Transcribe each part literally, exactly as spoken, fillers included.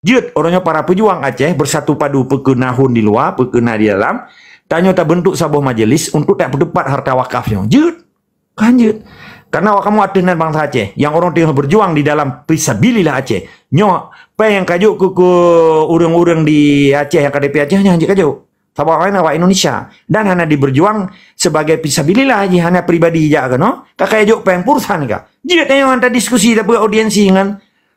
Jeuet, uroe nyoe para peujuang Aceh beusatu padu, peu keuh na hon di luwa, peu keuh na di dalam, tanyoe tabeuntuk saboh majelis untuk tapeuteupat harta wakaf nyoe. Jeuet. Kan jeuet. Karena awak kamoe ateueh nan bansa Aceh, nyang ureuëng teungoh beujuang di dalam fisabilillah Aceh. Nyoe, péng nyang ka jok keu, keu ureuëng-ureuëng di Aceh nyang K T P Aceh nyan jeuet ka jok. Sabab awaknyan awak Indonesia dan hana dibeujuang sebagai fisabilillah jih, hana pribadi jak keunoe, ka kaya jok péng peurusan ka. Jeuet nyoe hana diskusi dapeuet audiensi ngon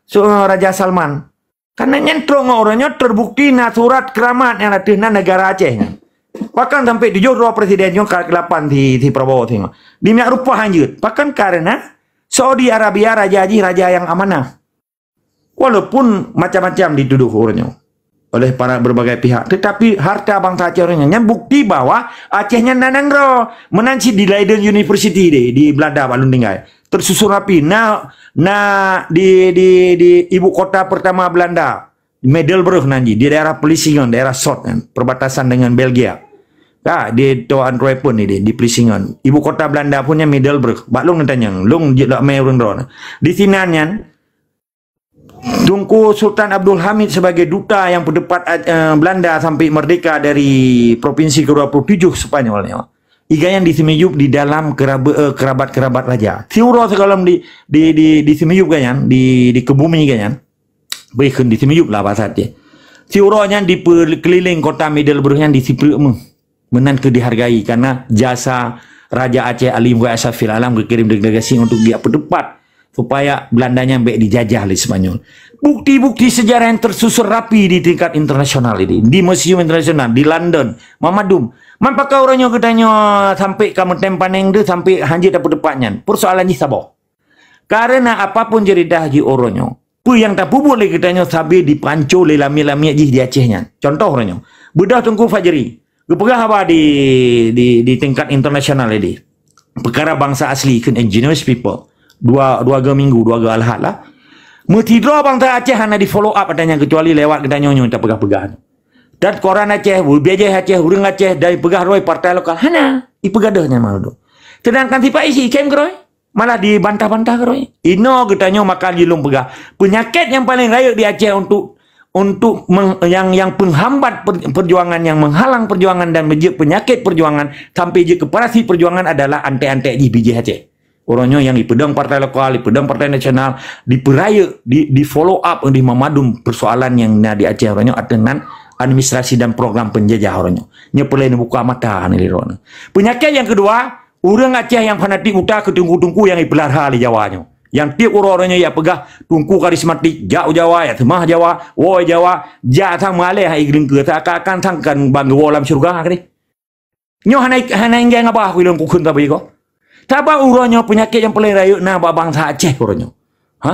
su-, Raja Salman. Karena nyan trok ngon uroe nyoe terbukti na surat keramat nyang ateueh nan negara Aceh nyan. Bahkan sampai tujoh droe presiden nyoe ka keulapan si, si Prabowo singoh. Di minyak rupah hanjeuet. Bahkan karena Saudi Arabia raja jih raja yang amanah. Walaupun macam-macam dituduh uroe nyoe oleh para berbagai pihak, tetapi harta bansa Aceh uroe nyoe nyan bukti bahwa Aceh nyan na nanggroe. Meunan cit di Leiden University deh, di Belanda bak lôn tinggai. Tersusun rapi. Na, na di, di, di ibu kota pertama Belanda, Middelburg nan jih, di daerah Vlissingen, daerah Sot kan, perbatasan dengan Belgia. Ka, di Toa Antwerpen ni, di, di Vlissingen. Ibu kota Belanda pun nyan Middelburg. Bak lôn neutanyong, lôn jeuet lak mé ureuëng droeneuh. Di sinan nyan, Teungku Sultan Abdul Hamid sebagai duta nyang peuteupat, eh, Belanda sampai merdeka dari provinsi kedua puluh tujuh Spanyol nyoe. Iga nyan diseumiyueb di dalam kerabe-, eh, kerabat-kerabat raja. Siuroe sigohlom di, di, di, diseumiyueb iga nyan, di, dikeubumi iga nyan. Beuh kheun diseumiyueb lah bahasa Aceh. Siuroe nyan dipeukeulileng kota Middelburg nyan disipreuk meuh. Meunan keuh dihargai karena jasa Raja Aceh Ali Muhammad Ashrafil Alam geukirém delegasi untuk geujak peuteupat supaya Belanda nyan bék dijajah lé Spanyol. Bukti-bukti sejarah nyang tersusun rapi di tingkat internasional ini, di museum internasional, di London, memadum. Man pakon uroe nyoe geutanyoe sampai ka meutem paneng deuh, sampai hanjeuet tapeuteupat nyan? Persoalan jih saboh. Karena apapun cerita jih uroe nyoe, peue nyang tapeubuet lé geutanyoe sabe dipanco lé lamiet-lamiet jih di Aceh nyan. Contoh uroe nyoe, beudôh Teungku Fajri geupeugah haba di, di, di tingkat internasional tadi. Peukara bansa asli kheun indigenous people. Dua, dua ga minggu, dua ga Alhad lah. Meusidroe bansa Aceh hana di-follow up ata nyan keucuali lewat geutanyoe nyoe tapeugah-peugah. Dan koran Aceh, bijéh Aceh, ureuëng Aceh, dari peugah droe partai lokal. Hana, ipeugah deuh nyan malu. Sedangkan sipa isi ikem keudroe, malah dibantah-bantah keudroe. Inoe geutanyoe maka jih lôn peugah, peunyakét nyang paleng rayeuk di Aceh untuk, untuk meng-, yang, yang penghambat per-, perjuangan, yang menghalang perjuangan dan menjadi penyakit perjuangan sampai jeuet keu parasi perjuangan adalah antek-antek jih bijéh Aceh. Uroe nyoe nyang ipeudong partai lokal, ipeudong partai nasional, dipeurayeuk, di, di-follow up, di memadum persoalan nyang na di Aceh uroe nyoe ateueh nan administrasi dan program penjajah uroe nyoe. Nyoe peureulée neubuka mata nyoe lé droeneuh. Peunyakét nyang keudua, ureuëng Aceh nyang fanatik buta keu teungku-teungku nyang ipeulara lé Jawa nyoe. Nyang tieb uroe-uroe nyoe ipeugah teungku karismatik, jak u Jawa, jak seumah Jawa, woe Jawa, jak sang meualée hai geuleungkeu, seakan-akan sang kan ban geuwoe lam syeuruga keudeh. Nyoe hana, hana inggeh ngabah ku ilôn kukheun sabe ko. Sabab uroe nyoe peunyakét nyang paleng rayeuk na bak bansa Aceh uroe nyoe. Ha?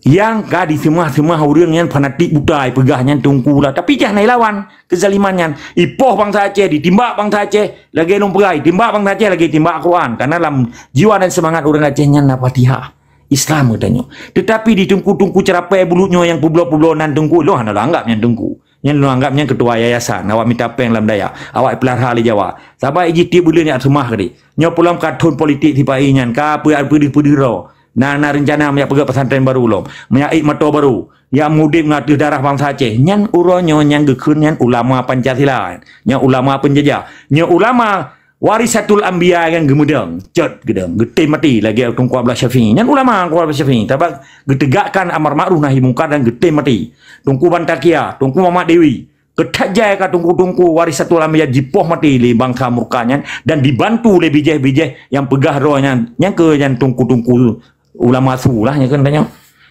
Nyang ka diseumah-seumah ureuëng nyan fanatik buta ipeugah nyan teungku lah. Tapi jih hana ilawan kezaliman nyan. Ipoh bansa Aceh, ditimbak bansa Aceh, lagée lôn peugah, timbak bansa Aceh lagée timbak Quran. Karena lam jiwa dan semangat ureuëng Aceh nyan na Fatihah. Islam geutanyoe. Tetapi di teungku-teungku ceurapai bulut nyoe nyang peubloe-peubloe nan teungku, lôn hana lôn anggap nyan teungku. Nyan lôn anggap nyan ketua yayasan, awak mita péng lam dayah, awak ipeulara lé Jawa. Sabab ijitieb buleuen jak seumah keudeh. Nyoe peulom ka thon politik sipa-i nyan, ka peu-, peudeuh-peudeuh droe. Na, na reuncana meujak peugah pesantren baru lom, meujak ék moto baru, nyang meudeb ngon ateueh darah bansa Aceh. Nyan uroe nyoe nyang geukheun nyan ulama Pancasila, nyan ulama penjajah, nyan ulama Warisatul Anbiya nyang geumeudong, cot geudong, geutem maté lagée Teungku Abdullah Syafi'i. Nyan ulama Teungku Abdullah Syafi'i, sabab geutegakkan amar ma'ruf nahi mungkar dan geutem maté. Teungku Bantakia, Teungku Muhammad Dewi, keuthat jai ka teungku-teungku Warisatul Anbiya jipoh maté lé bansa murka nyan dan dibantu lé bijéh-bijéh nyang peugah droe nyan, nyang keu nyan teungku-teungku ulama su lah nyang keu tanyoe.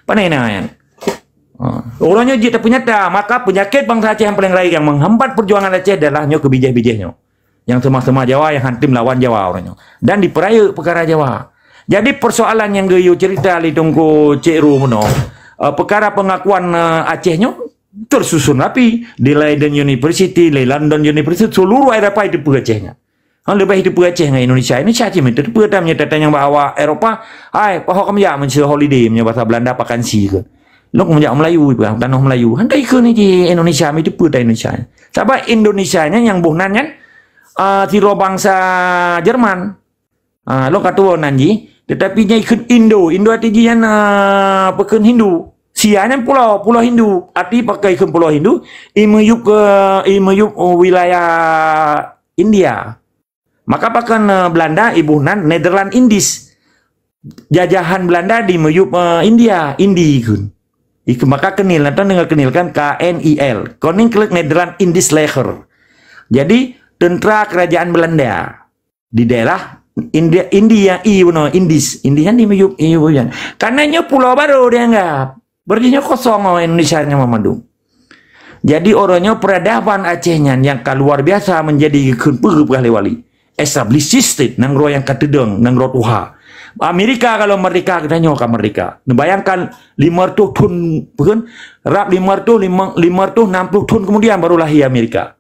Pane na nyan? Ha. Uroe nyoe jeuet tapeunyata, maka peunyakét bansa Aceh nyang paleng rayeuk nyang menghambat perjuangan Aceh adalah nyoe keu bijéh-bijéh nyoe. Nyang seumah-seumah Jawa nyang hantom lawan Jawa uroe nyoe. Dan dipeurayeuk peukara Jawa. Jadi persoalan nyang geuyue cerita lé Teungku Cek Ru meunoe, eh, peukara pengakuan, eh, Aceh nyoe tersusun rapi di Leiden University, di London University, seluruh Eropa iteupeue Aceh nyan. Ha, leubeh iteupeue Aceh ngon Indonesia. Indonesia cit meuteupeu tam nyoe tatanyong bak awak Eropa, "Hai, paho kameujak meunyoe holiday, meunyoe basa Belanda vakansi keu?" Lôn kameujak Melayu, ipeugah tanoh Melayu. Hana ikeu ni jih Indonesia, meuteupeu ta Indonesia. Sabab Indonesia nyan nyang boh nan nyan, ah, sidroe bansa Jerman. Ah, lôn ka tuwo nan jih, tetapi nyan ikheun Indo. Indo arti jih nyan, ah, peukheun Hindu. Sia nyan pulo, pulo Hindu. Arti pakai kheun pulo Hindu, i meuyueb keu, i meuyueb, eh, wilayah India. Maka pakon, eh, Belanda iboh nan Netherlands Indies. Jajahan Belanda di meuyueb, eh, India, Indi kheun. Ikheun maka Kenil, nyan deungoe Kenil kan, K N I L. Koninklijk Nederland Indisch Leger. Jadi, tentera kerajaan Belanda di daerah India, India, i bunoe, Indis. Indis nyan di meuyueb, i bunoe. Karena nyoe pulo barô dianggap. Berarti nyoe kosong, oh, Indonesia nyoe mandum. Jadi, uroe nyoe peradaban Aceh nyan nyang ka luar biasa menjadi kheun peue geupeugah lé wali. Established state, nanggroe nyang ka teudong, nanggroe tuha. Amerika kalau merdeka, geutanyoe ka merdeka. Neubayangkan lima ratus thon, peue kheun, rab lima ratus, lima, lima ratus enam puluh thon kemudian baru lahir Amerika.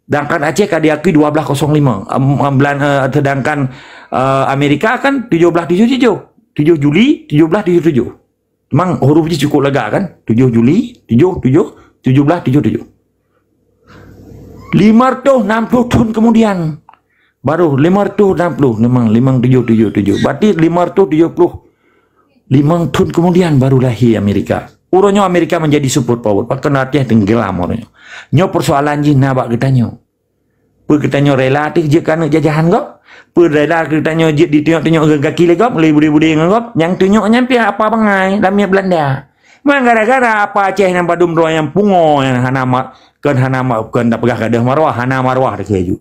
Sedangkan Aceh ka diakui dua belas kosong lima. Em, em, bulan, eh, sedangkan, eh, Amerika kan tujuh belas tujuh tujuh. Tujuh Juli tujuh belas tujuh tujuh. Memang huruf jih cukup lega kan? Tujuh Juli, tujuh, tujuh, tujuh belas tujuh tujuh. Lima ratus enam puluh thon kemudian, baru lima ratus enam puluh, memang lima tujuh tujuh tujuh. Berarti lima ratus tujuh puluh lima thon kemudian baru lahir Amerika. Uroe nyoe Amerika menjadi super power. Pakon Aceh tenggelam uroe nyoe. Nyoe persoalan jih na bak geutanyoe. Peue geutanyoe rela teuh jeuet keu aneuk jajahan gob? Peue rela geutanyoe jeuet ditunyok-tunyok gaki lé gob, lé bude-bude ngon gob? Nyang tunyok nyan pih apa bangai, lamiet Belanda. Man gara-gara apa Aceh nyang padum droe nyang pungo, nyang hana ma-, kon hana ma-, kon tapeugah gadoh marwah, hana marwah teuh laju.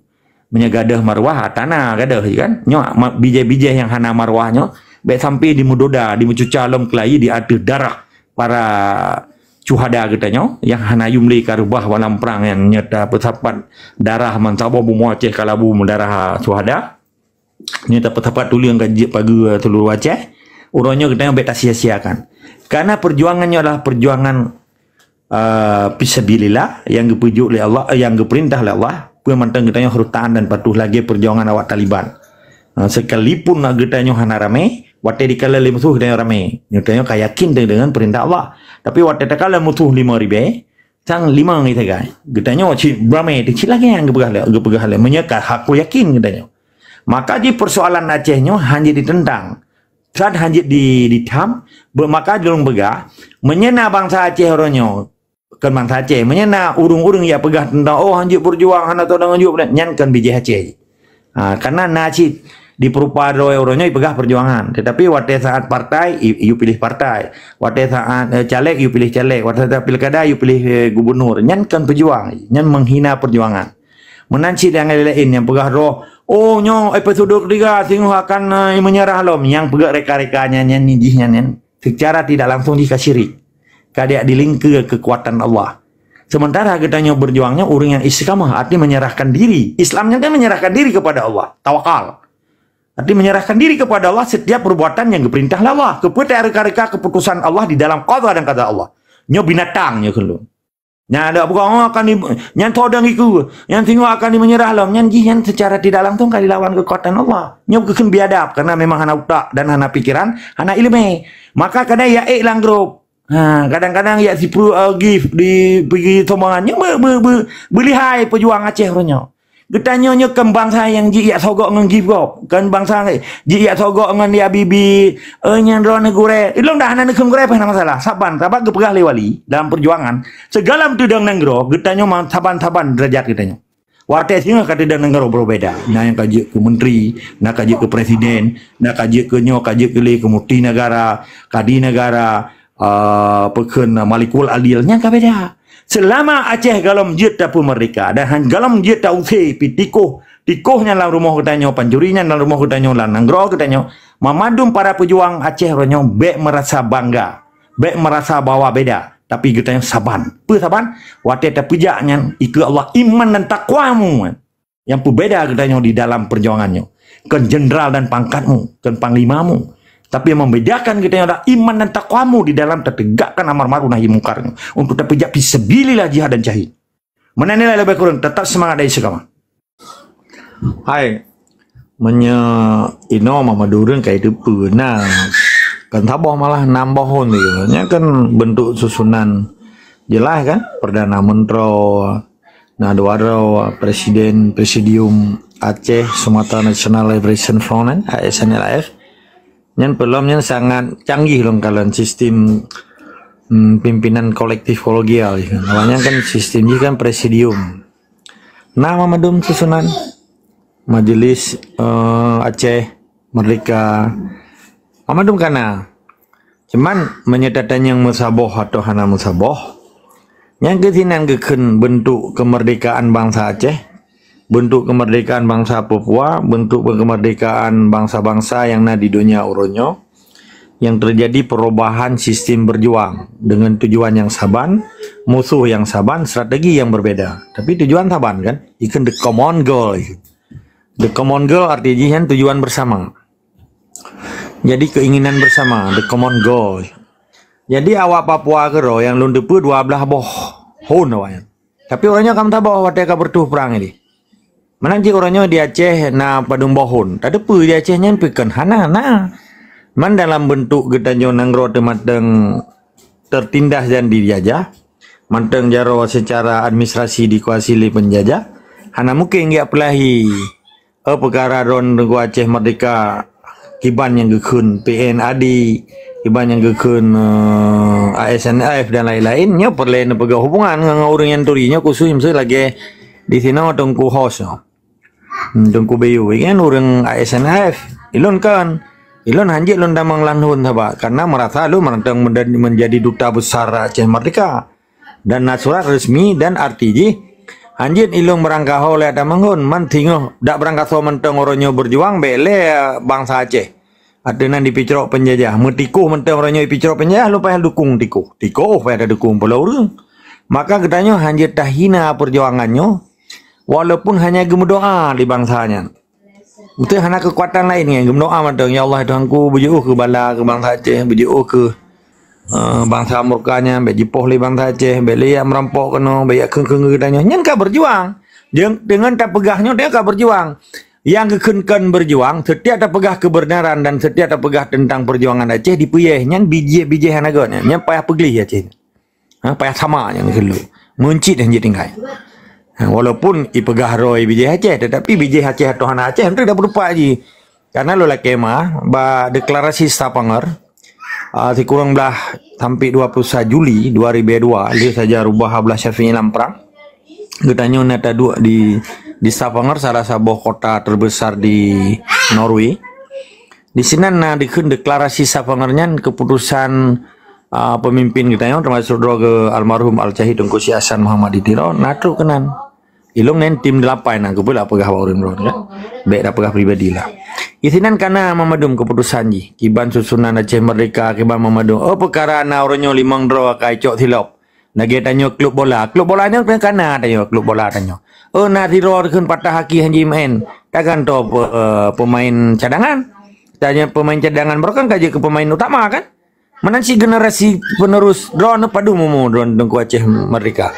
Meunyoe gadoh marwah, tana gadoh kan. Nyoe ma-, bijéh-bijéh nyang hana marwah nyoe, bék sampai dimeudoda, dimeucuca lom keulayi di ateueh darah para syuhada geutanyoe nyang hana yum lé ka reubah balam prang nyan, nyoe tapeusapat darah meusaboh bumoe Aceh Kalabu meudarah syuhada. Nyoe tapeusapat tuleueng ka jeuet pageue seuluruh Aceh. Uroe nyoe geutanyoe bék tasia-siakan. Karena perjuangan nyoe adalah perjuangan, eh, fisabilillah yang geupeujok lé Allah, eh, yang geupeurintah lé Allah. Peue mantong geutanyoe harus taat dan patuh lagée perjuangan awak Taliban. Ha, sekalipun na geutanyoe hana ramé, watée dikalon lé musoh geutanyoe ramé. Geutanyoe ka yakin de-, dengan perintah Allah. Tapi watée takalon musoh lima ribée, sang lima ngi sagai. Geutanyoe cit beramé teuh cit lagée nyang geupeugah lé, geupeugah lé. Meunyoe ka hak yakin geutanyoe. Maka jih persoalan Aceh nyoe hana jeuet ditentang. San hana jeuet di, ditham, be-, maka lôn peugah, meunyoe na bansa Aceh uroe nyoe, kon bansa Aceh. Meunyoe na ureuëng-ureuëng nyang peugah teuntang, "Oh, hanjeuet beujuang, hana todong hanjeuet," nyan kon bijéh Aceh. Ha, karena na cit dipeurupa droe uroe nyoe peugah perjuangan. Tetapi watée saat partai, i-, yue pilih partai. Watée saat, eh, caleg, yue pilih caleg. Watée saat pilkada, yue pilih, eh, gubernur. Nyan kon peujuang. Nyan menghina perjuangan. Meunan cit nyang laén nyang peugah droe, "Oh, nyoe episode ketiga, singoh akan, eh, menyerah lom." Nyang peugah reka-reka nyan, nyan, jih nyan, nyan. Secara tidak langsung jih ka syirik. Ka diak dilingke kekuatan Allah. Sementara geutanyoe berjuangnya ureuëng nyang istiqamah, arti menyerahkan diri. Islam nyan kan menyerahkan diri kepada Allah, tawakal. Arti menyerahkan diri kepada Allah setiap perbuatan yang diperintah Allah. Kepada reka-reka keputusan Allah di dalam qada dan qada Allah. Nyoe binatang nyoe kheun lôn. Nyan ada bukan, oh, akan di, nyan tho dan iku, nyan singoh akan di menyerah lom. Nyan jih nyan secara tidak langsung ka dilawan kekuatan Allah. Nyoe bukan biadab karena memang hana utak dan hana pikiran, hana ilmu. Maka kadang ya ék lam grup. Ha, kadang-kadang yak sipru, uh, gift di pigi sombongan. Nyoe be, be, be, beulihai pejuang Aceh uroe nyoe. Geutanyoe nyoe kon bansa nyang jijak sogok ngon gift gob. Kon bansa jijak sogok ngon ya bibi, eh, nyang droeneuh gurée. Ilong dah hana neukheun gurée pih hana masalah. Saban, saban geupeugah lé wali dalam perjuangan. Segala meutudong nanggroe, geutanyoe ma-, saban-saban derajat geutanyoe. Watée singoh ka teudong nanggroe berbeda. Na nyang ka jeuet keu menteri, na ka jeuet keu presiden, na ka jeuet keu nyoe, ka jeuet keu lé, keu mufti negara, kadi negara, ah, peukheun Malikul Adil, nyan ka beda. Selama Aceh galom jeuet tapeumerdeka dan han-, galom jeuet tausé pi tikoh, tikoh nyan lam rumoh geutanyoe, pancuri nyan lam rumoh geutanyoe, lam nanggroe geutanyoe, mamandum para pejuang Aceh uroe nyoe bék merasa bangga, bék merasa bahwa beda, tapi geutanyoe saban. Peue saban? Watée tapeujak nyan, ikeu Allah iman dan takwamu. Nyang peubeda geutanyoe di dalam perjuangan nyoe, kon jenderal dan pangkatmu, kon panglimamu. Tapi yang membedakan geutanyoe adalah iman dan takwamu di dalam tategakkan amar ma'ruf nahi mungkar nyoe, untuk tapeujak fisabilillah jihad dan syahid. Meunan nilai lebih kurang, tetap semangat dan istiqamah. Hai, meunyoe inoe Muhammad Durin ka itu peue na, kan saboh malah enam boh tu. Nya kan bentuk susunan jelas kan, Perdana Menteri, Na dua droe Presiden Presidium Aceh Sumatra National Liberation Front, A S N L F. Nyan peulom nyan sangat canggih lom kalon sistem hmm, pimpinan kolektif kolegial. Awaknyan kan sistem jih kan presidium. Nah, mandum susunan majelis, eh, Aceh Merdeka. Mandum kana. Cuman, meunyoe tatanyong meusaboh atau hana meusaboh, nyang keusinan geukheun bentuk kemerdekaan bangsa Aceh, bentuk kemerdekaan bangsa Papua, bentuk kemerdekaan bangsa-bangsa yang na di dunia uroe nyoe, yang terjadi perubahan sistem berjuang dengan tujuan yang saban, musuh yang saban, strategi yang berbeda. Tapi tujuan saban kan? Ikon the common goal. The common goal arti jih kan tujuan bersama. Jadi keinginan bersama, the common goal. Jadi awak Papua keudroe nyang lôn teupeue dua blah boh hon awaknyan. Tapi uroe nyoe ka meusaboh watée ka beureutoh prang ideh. Meunan cit uroe nyoe di Aceh na padum boh hon. Tateupeue di Aceh nyan pih kon hana na. Man dalam bentuk geutanyoe nanggroe teumateng tertindas dan dijajah, mantong jaroe secara administrasi dikuasai lé penjajah, hana mungkin geujak peulahi. Oh, peukara droe Teungku Aceh Merdeka, kiban nyang geukheun P N A D, kiban nyang geukheun, eh, A S N F dan lain-lain, nyoe peureulée neupeugah hubungan ngon, ngon ureuëng nyang turi nyoe khusus miseue lagée di sinoe Teungku Hos nyoe. Hmm, Teungku Bayu, kan ureuëng A S N F. Ilôn kan, ilôn hanjeuet lôn damong lam lôn sabab karena merasa lôn mantong menjadi duta besar Aceh Merdeka. Dan na surat resmi dan arti jih, hanjeuet ilôn beurangkaho lé ata mangon, man singoh dak beurangkasoe mantong uroe nyoe berjuang bék lé bangsa Aceh. Ateueh nan dipicrok penjajah, meutikoh mantong uroe nyoe dipicrok penjajah, lôn payah dukung tikoh. Tikoh payah tadukung pula ureuëng. Maka geutanyoe hanjeuet tahina perjuangan nyoe, walaupun hanya geumeudoa di bangsa nyan. Beutôi hana keukuatan laén nyan, geumeudoa mantong, "Ya Allah, Tuhanku, beujeuôh keu bala keu bangsa Aceh, beujeuôh keu, eh, bangsa murka nyan, bék jipoh lé bangsa Aceh, bék lé jak meurampok keunoe, bék jak kheun-kheun geutanyoe." Nyan ka berjuang. Deungon tapeugah nyoe, dia ka berjuang. Nyang geukheun kon berjuang, setiap tapeugah kebenaran dan setiap tapeugah tentang perjuangan Aceh dipeuyeh, nyan bijéh-bijéh hana göt nyan, nyan payah peugleh Aceh. Ha, payah sama nyang geukheun lôn. Meuncit hanjeuet tinggai. Ha, walaupun ipeugah droe bijéh Aceh, tetapi bijéh Aceh atau hana Aceh, hana dak beureupak jih. Karena lôn lakée meu'ah, bak deklarasi Stavanger, ah, sikureueng blah sampai dua puluh satu Juli dua ribu dua, lheueh saja rubah Abdullah Syafi'i lam prang. Geutanyoe na taduek di, di Stavanger, salah saboh kota terbesar di Norway. Di sinan na dikheun deklarasi Stavanger nyan keputusan, ah, pemimpin geutanyoe, termasuk droe geuh almarhum Al-Syahid Teungku Syekh Hasan Muhammad di Tiro, na trok keunan. Ilôn nyan tim delapan na, keupeue lah peugah bak ureuëng droe kan? Bék dah peugah pribadi lah. Di sinan kana mandum keputusan jih. Kiban susunan Aceh Merdeka, kiban mandum. Oh, peukara na uroe nyoe limong droe ka icok silop. Lagée tanyoe klub bola. Klub bola nyoe keuneuk kana tanyoe klub bola tanyoe. Oh, na sidroe kheun patah kaki hanji main. Tagantoe pe-, eh, pemain cadangan. Tanyoe pemain cadangan baroe kan ka jeuet keu pemain utama kan? Meunan cit generasi penerus droeneuh padum umu droeneuh Teungku Aceh Merdeka.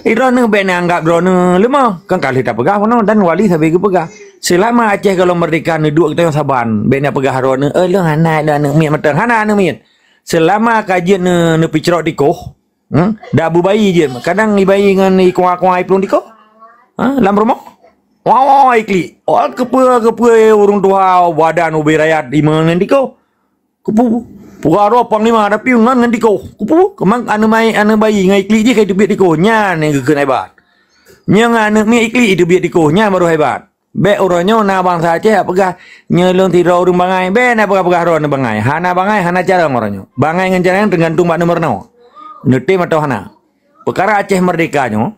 Droeneuh bék neuanggap droeneuh leumah. Kan ka lheueh tapeugah bunoe dan wali sabe geupeugah. Seulama Aceh gohlom merdeka neuduek geutanyoe saban, bék neupeugah droeneuh, "Eh, lôn hana, lôn aneuëk miet mantong." Hana aneuëk miet. Seulama ka jeuet neu-, neupicrok tikoh, Hmm? Dak beubayi jeuet. Kadang ibayi ngon ikuah-kuah iplueng tikoh. Ha? Lam rumoh. Wah, iklik. Oh, keupeue, keupeue ureuëng tuha badan ubé rayat imeung ngon tikoh. Keupeue? Peugah droe panglima tapi ngon, ngon tikoh. Keupeue? Keumang aneuëk mai, aneuëk bayi ngon iklik jih ka iteubiet tikoh. Nyan nyang geukheun hebat. Nyang aneuëk miet iklik iteubiet tikoh. Nyan baru hebat. Bék uroe nyoe na bansa Aceh peugah, "Nyoe lôn sidroe ureuëng bangai." Bék na peugah-peugah droeneuh bangai. Hana bangai, hana carông uroe nyoe. Bangai ngon carông teugantung bak neumeureunoe. Neutem atau hana. Peukara Aceh Merdeka nyoe,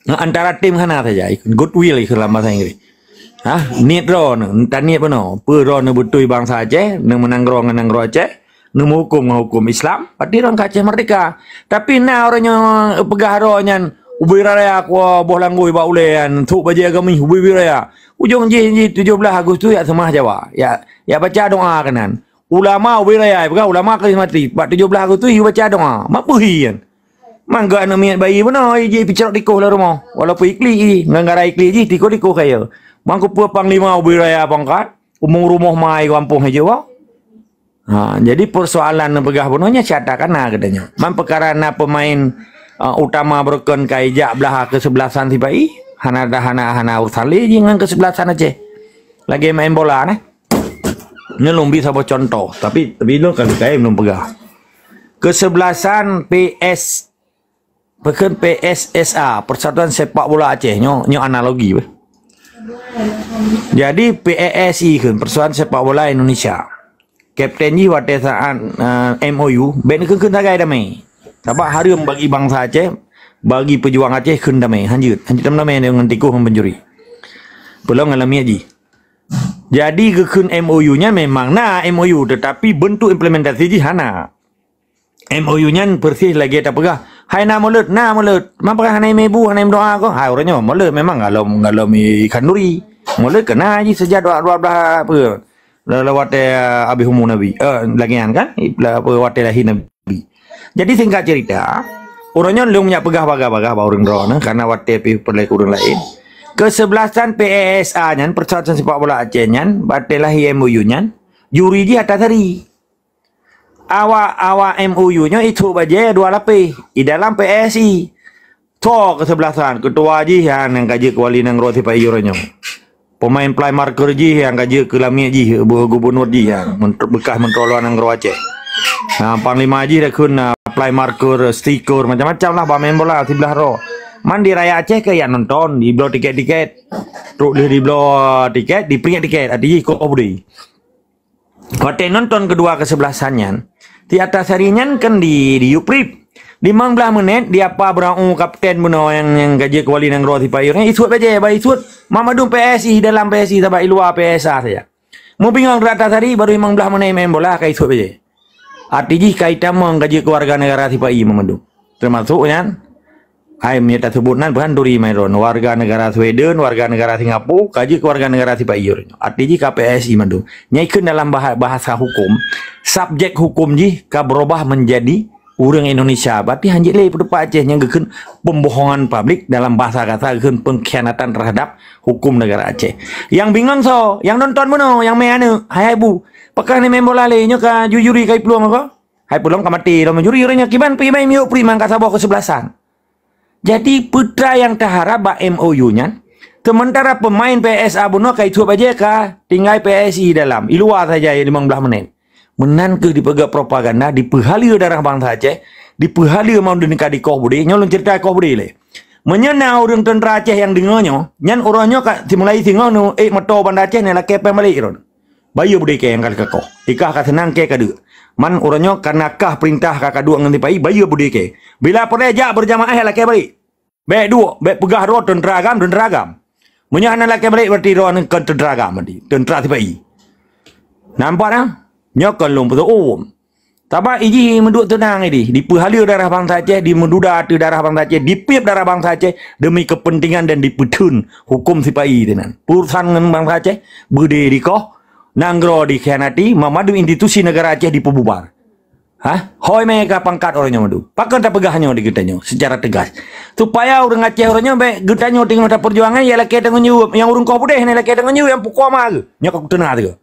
antara tim hana saja, goodwill ikheun lam bahasa Inggris. Ha, niet droeneuh, taniet bunoe. Peue droeneuh beutôi bansa Aceh, neumeunanggroe ngon nanggroe Aceh, neumeuhuköm ngon huköm Islam, berarti droeneuh ka Aceh Merdeka. Tapi na uroe nyoe peugah droe nyan, ubé raya kuah boh langgui bak ulée nyan, sôk bajée agamih, ubé-ubé raya. Ujong jih, jih tujoh blaih Agustus jak seumah Jawa. Jak, jak baca doa keunan. Ulama ubé raya, peugah ulama karismatik. Bak tujoh blaih Agustus, yue baca doa. Mak peuhi nyan. Mangga aneuëk miet bayi bunoe, jih picrok tikoh lam rumoh. Walaupun iklik jih, ngon gara iklik jih, tikoh-tikoh kaya. Mangkeupeue panglima ubé raya pangkat, umum rumoh mai gampông hijau. Ha, jadi persoalan neupeugah bunoe nyan siat takana geutanyoe. Man peukara na pemain, uh, utama beurukon ka ijak blah keusebelasan sipai, hana ada, hana, hana urusan lé jih ngon keusebelasan Aceh. Lagée main bola neh. Nyoe lôn bi saboh contoh, tapi, tapi lôn ka lheueh kayém lôn peugah. Kesebelasan P S, peukheun P S S A, Persatuan Sepak Bola Aceh. Nyoe, nyoe analogi beh. Jadi P S I kheun, Persatuan Sepak Bola Indonesia. Kapten jih watée saát, eh, M O U, bék neukheun-kheun sagai damé. Sabab hareuem bagi bansa Aceh, bagi peujuang Aceh kheun damé. Hanjeuet, hanjeuet tamong damé deungon tikôh ngon pencuri. Peulom ngon lamiet jih. Jadi geukheun M O U nyan memang na M O U, tetapi bentuk implementasi jih hana. M O U nyan persis lagée tapeugah, "Hai na mulod, na mulod. Ma peugah hana meuibu, hana meudoa ko?" Hai uroe nyoe mulod memang galom, galom i khanduri. Mulod keu na jih sejak dua, dua belas apa? Lalu watée, eh, habéh umu Nabi. Eh, lagée nyan kan? Apa watée lahé Nabi. Jadi singkat cerita, uroe nyoe lôn nyak peugah bagah-bagah bak ureuëng droe nyoe, karena watée pih peureulée keu ureuëng laén. Kesebelasan P S A nyan, Persatuan Sepak Bola Aceh nyan, watée lahé M O U nyan, juri jih Atasari. Awak, awak M O U nyoe ituek bajée dua lapéh, di dalam P S I. Tho kesebelasan, ketua jih nyan nyang ka jeuet keu wali nanggroe sipa-i uroe nyoe. Pemain playmaker jih nyang ka jeuet keu lamiet jih, bu-, gubunur jih nyan, ment-, bekas menteri luar nanggroe Aceh. Nah, panglima jih dah kheun, nah, playmaker, striker, macam-macam lah, bak main bola siblah roe. Man di raya Aceh keu jak nonton, dibloe tiket-tiket. Trok lheueh dibloe tiket, dipeuingat tiket, arti jih koh budi. Watée nonton keudua kesebelasan nyan, di Atasari nyan kan di, di Yuprip. Limong blaih menit, di apa beurau kapten bunoe nyang, nyang ka jeuet keu wali nanggroe sipa-i nyan, isuet bajée, ba isuet, ma mandum P S I dalam P S I, sabab i luwa P S A saja. Meubingong di Atasari, baru limong blaih menit main bola, ka isuet bajée. Arti jih ka itamong ka jeuet keu warga negara sipa-i ma mandum. Teumasuk nyan, hai meunyoe taseubut nan, bukan turi Myron, warga negara Sweden, warga negara Singapura, ka jeuet keu warga negara sipa-i. Arti jih ka P S I mandum. Nyai kheun dalam bah-, bahasa hukum, subjek hukum jih ka berubah menjadi ureuëng Indonesia. Berarti hanjeuet lé peuteupat Aceh nyang geukheun pembohongan publik, dalam bahasa kasar geukheun pengkhianatan terhadap hukum negara Aceh. Yang bingong soe, yang nonton bunoe, yang mé aneuk, hai, hai bu. Pakon ni main bola lé, nyoe ka juri-juri ka iplueng ko? Hai peulom ka maté lom juri uroe nyoe, kiban pih bai miyueb prima ka saboh kesebelasan. Jadi, peue nyang taharab bak M O U nyan, sementara pemain P S A bunoe ka ituek bajée ka tinggai P S I dalam, i luwa saja limong blaih menit. Meunan keuh dipeugah propaganda, dipeuhaleue darah bansa Aceh, dipeuhaleue mandum ka di koh budi, nyoe lôn cerita koh budi lé. Meunyoe na ureuëng teuntra Aceh nyang deungoe nyoe, nyan uroe nyoe ka simulai singoh nu ék moto Banda Aceh nyan lakée péng balek droe. Bayeue budi kée nyang ka lheueh kakoh. Ikah ka seunang kée ka deuk. Man uroe nyoe kana kah peurintah ka kaduek ngon sipa-i, bayeue budi kée. Bila peureulée jak beurjamaah lakée balek. Bék duek, bék peugah droe teuntra agam, teuntra agam. Meunyoe hana lakée balek berarti droe nyan kon teuntra agam berarti, teuntra sipa-i. Nampak na? Nyoe kon lôn peuteu'uem. Sabab ijih meuduek teunang idih, dipeuhaleue darah bansa Aceh, dimeududa ateueh darah bansa Aceh, dipiep darah bansa Aceh demi kepentingan dan dipeutheun hukum sipa-i teunan. Urusan ngon bansa Aceh, beudé dikoh, nanggroe dikhianati, mamadu institusi negara Aceh dipeububar. Hah? Hôi mé ka pangkat uroe nyoe madu. Pakon tapeugah nyoe di geutanyoe secara tegas. Supaya ureuëng Aceh uroe nyoe bék geutanyoe teungoh tapeujuangan, ya lakée tanggong jaweueb. Nyang ureuëng koh beudeh na lakée tanggong jaweueb, nyang pukua ma geuh. Nyoe ka kuteuna teuh.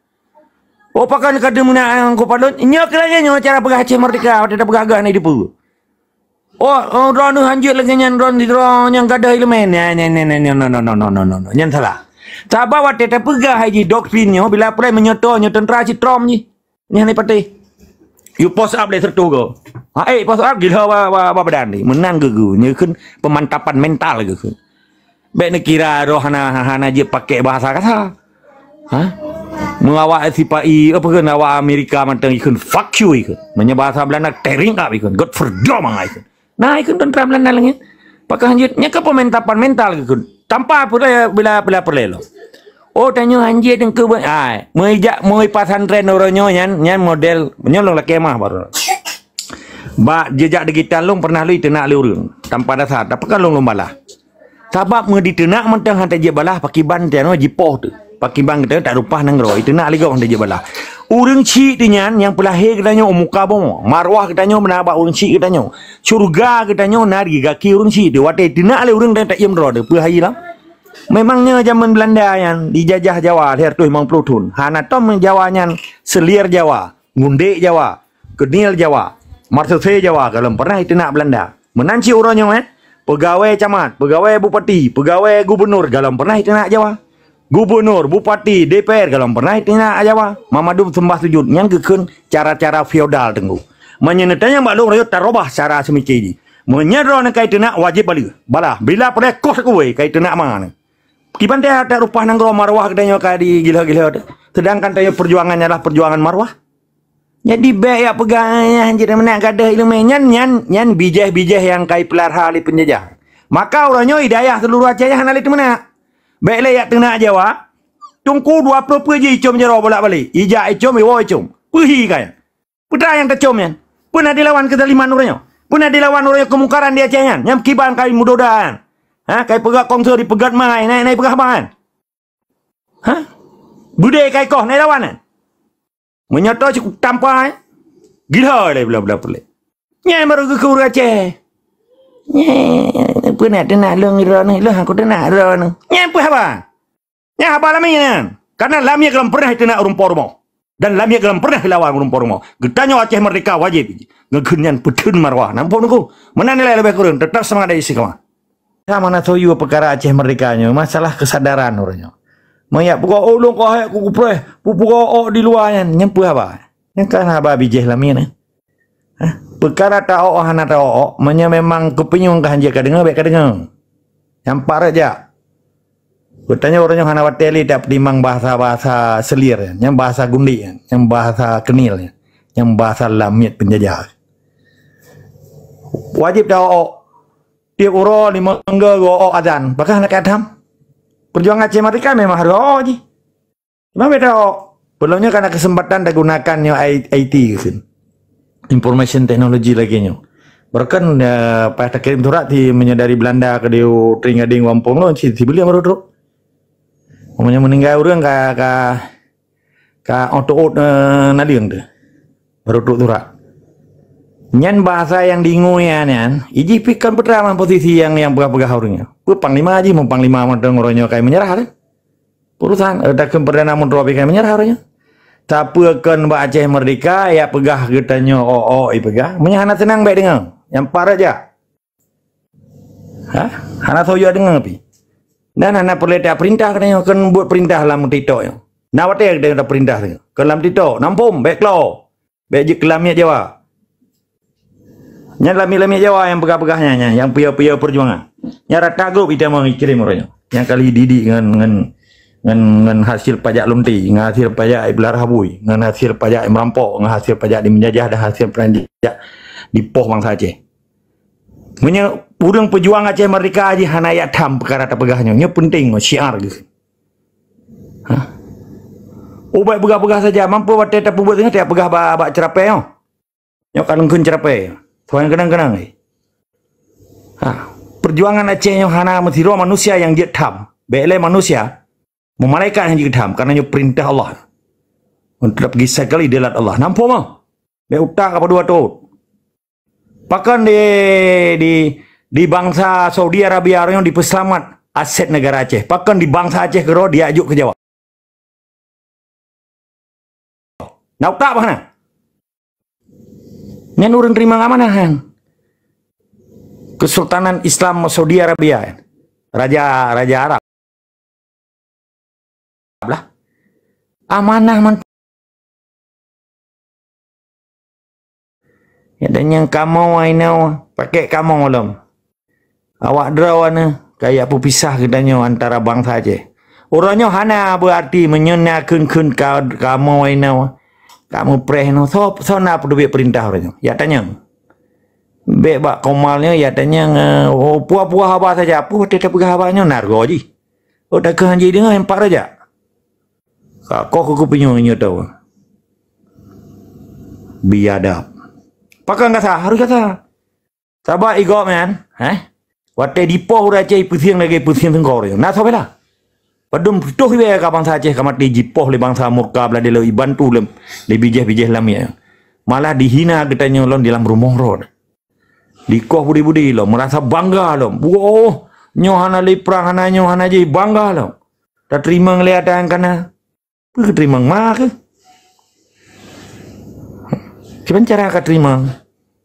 Oh, pakon ka deungoe na, eh, ku padon? Nyoe keu lagée nyoe cara peugah Aceh Merdeka, watée tapeugah geuh hana dipeue. Oh, oh, droeneuh hanjeuet lagée nyan, droeneuh sidroe nyang gadôh ileumén. Nyan, nyan, nyan, nyan, no, no, no, no, no, no, no. Nyan salah. Sabab watée tapeugah hai jih doktrin nyoe, bila peureulée meunyoe toe nyoe teuntra cit trom jih. Nyan ni patéh. You post up lé seratus go. Ha, eh, post up gila ba, ba, ba badan ni. Meunan geuh geuh. Nyoe kheun pemantapan mental geuh kheun. Bék neukira roh hana, hana jeuet pakai bahasa kasa. Ha? Meuawak sipa-i, apa kheun awak Amerika mantong ikheun fuck you ikheun. Meunyoe bahasa Belanda tearing up ikheun. Godverdomme ikheun. Nah, ikheun tentara Belanda lagi. Pakon hanjeuet, nyan ka pemantapan mental ikheun. Tanpa pula bila, bila peureulée lom. Oh, tanyoe hanjeuet deungkeue buet. Ai, meujak, meui pasantren uroe nyoe nyan, nyan model, nyoe lôn lakée mah baru. Bak jejak digital lôn pernah lôn iteunak lé ureuëng. Tanpa dasar, tapi kan lôn, lôn balah. Sabab meuditeunak mantong hana jeuet balah, pakiban teunoe jipoh teuh. Pakiban geutanyoe tak rupah nanggroe, iteunak lé gob hana jeuet balah. Ureuëng chik teuh nyan nyang peulahé geutanyoe u muka bumoe, marwah geutanyoe beuna bak ureuëng chik geutanyoe. Syeuruga geutanyoe na di gaki ureuëng chik teuh. Watée iteunak lé ureuëng dan tak iem droe teuh, peue hai lam? Memang nyoe jameun Belanda nyan dijajah Jawa lhée reutôh limong ploh thon. Hana tom Jawa nyan, Seuleuer Jawa, Ngundek Jawa, Keuniel Jawa, Marsese Jawa, gohlom pernah iteunak Belanda. Meunan cit uroe nyoe, eh, peugawée camat, peugawée bupati, peugawée gubunur, gohlom pernah iteunak Jawa. Gubunur, bupati, D P R, gohlom pernah iteunak Jawa. Mamadu seumbah sujut, nyan geukheun cara-cara feodal teungku. Meunyoe neutanyong bak lôn, rayeuk tarubah cara seumike jih. Meunyoe droeneuh ka iteunak, wajéb baleue. Balah, bila peureulée koh teukuwai ka iteunak ma nyoe. Kiban teuh that rupa nanggroe marwah geutanyoe ka digilho-gilho teuh. Seudangkan tanyoe peujuangan nyan adalah peujuangan marwah. Jadi bék jak peugah, "Eh, jeuet meunan gadôh ileumèe." Nyan, nyan, nyan bijéh-bijéh nyang ka ipeulara lé peunjajah. Maka uroe nyoe hidayah seuluruh Aceh nyan hana lé teumeunak. Bék lé jak teunak Jawa, teungku dua ploh peuet jih icom jaroe bolak-balik. Ijak icom, iwoe icom. Peue hi ka nyan? Peue teuma nyang tacom nyan? Peue na dilawan keuzaliman uroe nyoe? Peue na dilawan uroe nyoe keumungkaran di Aceh nyan? Nyang kiban ka imeudoda nyan. Ha, ka ipeugah kongsoe, ipeugah mai, na, na ipeugah haba nyan. Ha? Beudé ka ikoh, na ilawan nyan. Meunyoe toh cit tampa, eh? Gila lé bla-bla peureulée. Nyan baru geukheun ureuëng Aceh. Nyan, peue na teunak lôn droeneuh, lôn aku teunak droeneuh. Nyan peue haba? Nyan haba lamiet nyan. Karena lamiet gohlom pernah teunak ureuëng po rumoh. Dan lamiet gohlom pernah lawan ureuëng po rumoh. Geutanyoe Aceh Merdeka wajéb ngeukheun nyan peutheun marwah. Nampak nunggu? Meunan nilai leubeh kureueng, teutap seumangat dari istiqamah. Sama na soe yue peukara Aceh Merdeka nyoe, masalah keusadaran uroe nyoe. Meunyo peugah, "Oh, lôn ka hék kukupreh, peugah ôk di luwa nyan," nyan peue haba? Nyan kan haba bijéh lamiet nyan. Hah? Peukara ta-ôk hana ta-ôk, meunyo memang kupinyueng ka hanjeuet ka deungoe, bék ka deungoe. Nyang paret jak. Geutanyoe uroe nyoe hana watée lé tapeutimang bahasa-bahasa selir nyan, nyang bahasa gundik nyan, nyang bahasa keunil nyan, nyang bahasa lamiet peunjajah. Wajéb ta-ôk. Tieb uroe limong go ôk azan, pakon hana ka tham? Peujuangan Aceh Merdeka memang harôh jih. Memang beda ôk. Peulom nyoe kana keuseumpatan tagunakan nyoe I-, I T geukheun. Information technology lagée nyoe. Bahkan, eh, paih takirém surat ti meunyoe dari Belanda keudéh u Tring Gading Wampong lôn, si, si beuliang baru trok. Meunyoe meuninggai ureuëng ka, ka, ka ôk teuôt, eh, naleueng teuh. Baru trok surat. Nyan bahasa nyang diingoe nyan, ijih pih kon peuteuraman posisi nyang, nyang peugah-peugah ureuëng nyoe. Peue panglima jih, meu panglima mantong uroe nyoe kai meunyeurah teuh. Urusan, eh, takheun Perdana Menteri pih kai meunyeurah uroe nyoe. Sapeue kon bak Aceh Merdeka, jak peugah geutanyoe ôk-ôk ipeugah. Meunyoe hana seunang bék deungoe. Nyang paret jak. Ha? Hana soe yue deungoe pih. Dan hana peureulée tapeurintah geutanyoe kon buet peurintah lam TikTok nyoe. Na watée geutanyoe tapeurintah nyoe. Kon lam TikTok, nampôm, bék klo. Bék jeuet keu lamiet Jawa. Nyan lamiet-lamiet Jawa nyang peugah-peugah nyan, nyan, nyang piôh-piôh peujuangan. Nyan rata grob itamong ikirém uroe nyoe. Nyang kali didik ngon, ngon, ngon, ngon hasil pajak lonte, ngon hasil pajak ibeula habui, ngon hasil pajak imerampok, ngon hasil pajak dimeujajah dan hasil pajak dipoh bansa Aceh. Meunyoe ureuëng peujuang Aceh Merdeka jih hana jak tham peukara tapeugah nyoe, nyoe peunteng nyoe syiar geuh. Hah? Ubak peugah-peugah saja, mampu watée tapeubuet singoh tajak peugah bak, bak ceurapée nyoe. Nyoe ka lôn kheun ceurapée. Tuhan keunang-keunang, eh. Ha, peujuangan Aceh nyoe hana meusidroe manusia nyang jeuet tham. Bék lé manusia, meumalaikat nyang jeuet tham, karena nyoe peurintah Allah. Untuk pergi sekali delat Allah. Nampak mah? Bék utak apa dua tot. Pakon di, di, di bansa Saudi Arabia nyoe dipeuseulamat aset negara Aceh? Pakon di bansa Aceh keudroe diajuk keu Jawa? Na utak bah na? Nyan ureuëng teurimong amanah nyan. Kesultanan Islam Saudi Arabia. Raja, raja Arab lah. Amanah man. Ya, dan nyang kamoe inoe, pakek kamoe lom. Awak droe nyoe ka jak peupisah geutanyoe antara bansa Aceh. Uroe nyoe hana beuarti meunyoe na kheun-kheun ka, kamoe inoe, ka mupreh inoe. Soe, soe na peuteubiet peurintah uroe nyoe? Jak tanyong. Bék bak komal nyoe, jak tanyong, eh, oh, puah-puah haba saja. Peue watée tapeugah haba nyoe na reugoe jih. Oh, takheun han jideungoe, empat raja. Ka koh keu kupinyueng nyoe tahu. Biadab. Pakon gasa, harus gasa. Sabab igop nyan, eh? Watée dipoh ureuëng Aceh ipeusieng lagée peusieng seungkor nyoe. Na soe bela? Padum putôh ié ka bansa Aceh ka maté jipoh lé bansa murka Beulandi lalu ibantu lé, lé bijéh-bijéh lamiet. Malah dihina geutanyoe lom di lam rumoh rot. Dikoh budi-budi lom, meurasa bangga lom. Woh, nyoe hana lé prang, hana nyoe, hana jih, bangga lom. Tateurimong lé ata nyang kana. Peue geuteurimong ma keuh? Kiban cara ka teurimong?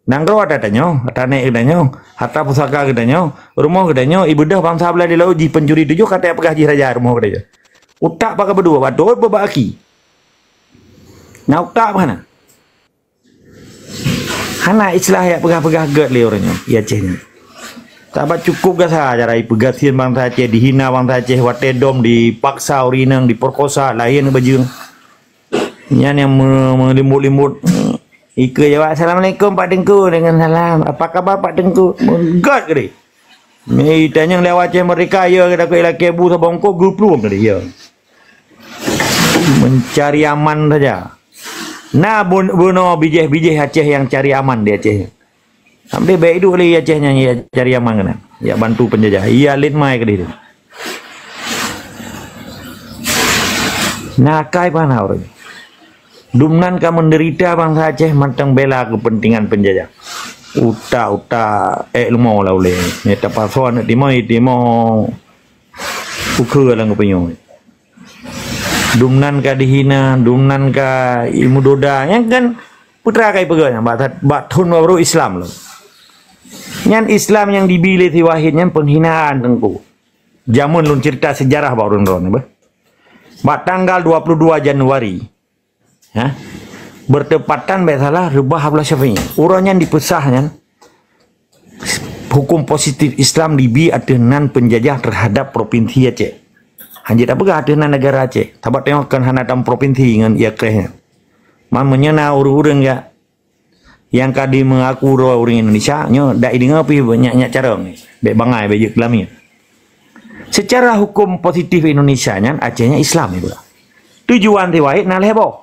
Nanggroe ata tanyoe, ata nèk geutanyoe, harta pusaka geutanyoe, rumoh geutanyoe, ibeudôh bansa Beulandi lalu jih pencuri tujoh, ka tapeugah jih raja rumoh geutanyoe. Utak bak keubeudoh, bak dot, bak aki. Na utak bah na? Hana istilah yak peugah-peugah gét lé ureuëng nyoe, ya Aceh nyoe. Tabat cukup gasa cara ipeugasien bansa Aceh, dihina bansa Aceh, watée dom dipaksa ureuëng inong, diperkosa, laén bajeueng. Nyan nyang me-, meulimbot-limbot. Ikeue jawab, "Assalamualaikum, Pak Teungku." Dengan salam, "Apa khabar, Pak Teungku?" Meugat keudeh. Meutanyong lé awak Aceh merdeka, ya, kita ke ilakée bu sabongkok, geuplueng keudeh, ya. Mencari aman saja. Na bun-, bunoe bijéh-bijéh Aceh yang cari aman di Aceh. Sampai baik duek lé Aceh nyan, ya, cari aman keunan. Ya, bantu penjajah. Iya, lét mai keudeh tu. Na akai pana ureuëng. Dumnan ka menderita bansa Aceh mantong bela kepentingan penjajah. Utak-utak ék leumo lah ulée. Nyata pasoe aneuk timoh, timoh ukeue lam geupeunyoe. Dumnan ka dihina, dumnan ka imeudoda. Nyang kan putra kai peugah nyan bak, bak thon baru Islam lom. Nyan Islam nyang dibi lé si Wahid nyan penghinaan teungku. Jameun lôn cerita sejarah bak ureuëng droe nyoe, beh. Bak tanggal dua puluh dua Januari, ha, bertepatan, bèk salah, reubah Abdullah Syafi'i. Uroe nyan dipeusah nyan, hukum positif Islam dibi ateueh nan penjajah terhadap provinsi Aceh. Hanjeuet tapeugah ateueh nan negara Aceh. Sabab teungoh kon hana tam provinsi ngon ia kreh nyan. Man meunyoe na ureuëng-ureuëng jak nyang ka dimeuaku droe ureuëng Indonesia, nyoe dak ideungoe pih nyak-nyak carông, bèk bangai, bèk jeuet keu lamiet. Secara hukum positif Indonesia nyan, Aceh nyan Islam, ya, tujuan riwayat na lhèe boh.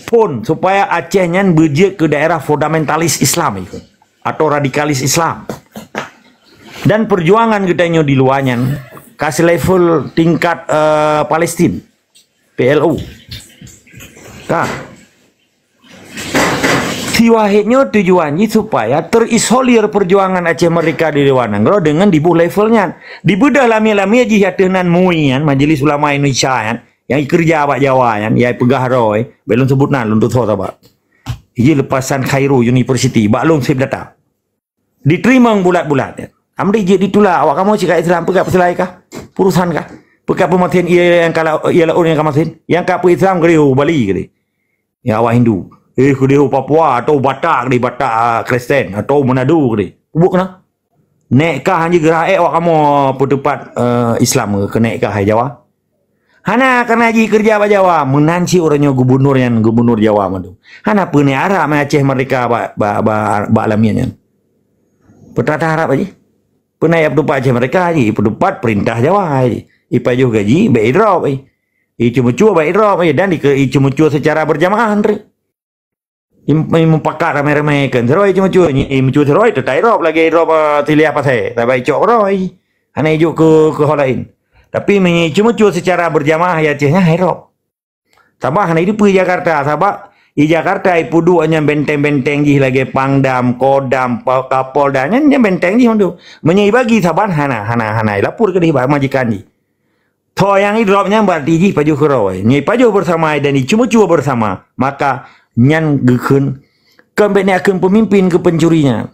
Phôn supaya Aceh nyan beujeuet keu daerah fundamentalis Islam, ya, atau radikalis Islam. Dan perjuangan geutanyoe di luwa nyan ka selevel tingkat, eh, Palestin, P L O. Ka. Si Wahid nyoe tujuan jih supaya terisolir perjuangan Aceh Merdeka di luwa nanggroe deungon diboh level nyan. Dibeudôh lamiet-lamiet jih ateueh nan MUI nyan, Majelis Ulama Indonesia nyan, nyang ikeureuja bak Jawa nyan, nyang ipeugah droe, bèk lôn seubut nan, lôn tutoe sabab. Iji lepasan Cairo University, bak lôn seb data. Diteurimong bulat-bulat. Amri jeuet ditulak, awak kamoe cit ka Islam, peugah peuseulai kah? Purusan kah? Peugah peumaten ia nyang ka la-, ia laôt nyang ka maten? Nyang ka peu-Islam keudeh u Bali keudeh. Ya awak Hindu. Eh, keudeh u Papua, atau Batak keudeh, Batak, ah, Kristen, atau Manado keudeh. Ubuk keunoe. Nèk kah hanjeuet geurhah ék awak kamoe peuteupat, eh, Islam keu nèk kah hai Jawa? Hana, karena jih keureuja bak Jawa. Meunan cit uroe nyoe gubunur nyan, gubunur Jawa mandum. Hana peue nèk Arab meuh Aceh merdeka bak, bak, bak, bak lamiet nyan. Peutata Arab aja. Peue na ipeutupat Aceh merdeka aja, ipeutupat peurintah Jawa aja. Ipajoh gaji, bèk idrop aja. Iceumeucue bèk idrop aja. Dan ike-, iceumeucue secara berjamaah, Andre. Im-, im-, mupakat ramé-ramé kan. Sidroe cuma cue, nyi, eh, cue sidroe, teutai rop lagèe rop, eh, tiliah pasai. Sabai cok roi. Hana ijok ke, ke hal lain. Tapi meunyo cuma cue secara berjamaah ya Aceh nyan, hai rop. Sabab hana idup di Jakarta, sabab di Jakarta ipuduek nyan benteng-benteng jih lagèe Pangdam, Kodam, Pa-, Kapolda nyan, nyan benteng jih mandum. Meunyo ibagi saban hana, hana, hana ilapor keudeh bak majikan jih. Tho nyang idrop nyan berarti jih pajoh keudroe. Nyoe pajoh bersama dan iceumeucue bersama, maka nyan geukheun kon bèk neukheun peumimpin keu pencuri nyan.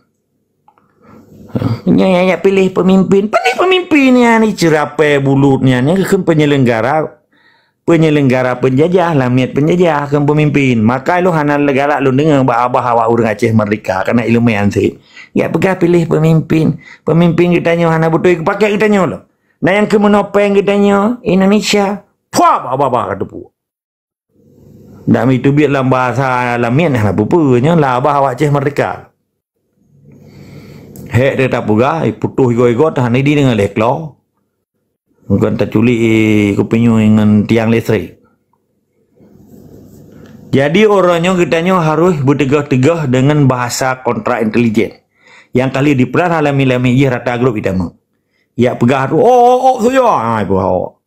Nyan nyang piléh peumimpin, piléh peumimpin nyan iceurapée bulut nyan, nyan geukheun penyelenggara, penyelenggara penjajah, lamiet penjajah kheun peumimpin. Maka lôn hana galak lôn deungoe bak abah awak ureueng Aceh Merdeka, karena ileumèe anseb. Geujak peugah piléh peumimpin, peumimpin geutanyoe hana beutôi geupaké geutanyoe lom. Na nyang keu meunoe péng geutanyoe, Indonesia. Pua, bah, bah, bah, ka teupeue. Dak meuteubiet lam bahasa lamiet hana peue-peue, nyan lah bah awak Aceh merdeka. Hék teuh tapeugah, eh, putôh igoe-igoe, tahan idi deungon lhèe klo. Bukan taculik, eh, kupinyueng ngon tiang listrik. Jadi, uroe nyoe geutanyoe harôh beuteugah-teugah deungon bahasa kontra intelijen. Nyang kali dipeurah lamiet-lamiet jih rata grup itamong. Yak peugah tu, "Oh, oh, oh, saya." Ha, ipeugah, "Oh."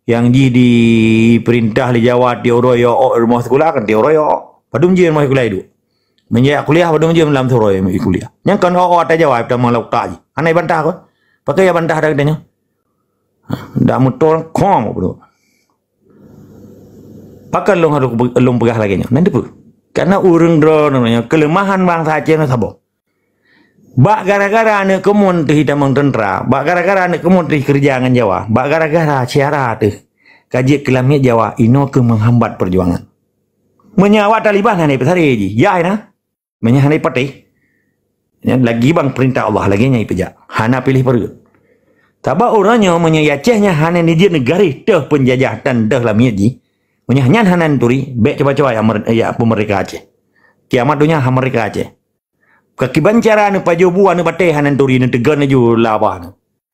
Nyang jih dipeurintah lé Jawa tiep uroe yo ok rumoh sikula kan tiep uroe yo ok. Padum jih rumoh sikula iduek. Meunyoe jak kuliah padum jih lam siuroe kuliah. Nyang kon ok-ok ata Jawa tamong lam utak jih. Hana ibantah kon. Pakon ibantah ata geutanyoe? Dak meuton kong beudôh. Pakon lôn harôh lôn peugah lagèe nyoe? Nan dipeue? Karena ureueng droeneuh nyoe keuleumahan bansa Aceh nyoe saboh. Bak gara-gara aneuk keumuen teuh itamong teuntra, bak gara-gara aneuk keumuen teuh ikeureuja ngon Jawa, bak gara-gara syedara teuh ka jeuet keu lamiet Jawa inoe keuh meuhambat peujuangan. Meunyoe awak Taliban hana ipeusaré jih, yah na. Meunyoe hana patéh, nyan lagi bang peurintah Allah, lagée nyan ipeujak. Hana piléh parut. Sabab uroe nyoe meunyoe Aceh nyan hana neujeuet neugaréh teuh peunjajah dan teuh lamiet jih, meunyoe nyan hana neuturi, bék cuba-cuba jak mer-, jak peumeurdeka Aceh. Kiamat donya hana meurdeka Aceh. Kakiban cara neupajoh bu aneuk batée hana neuturi, neuteugon laju labah neu.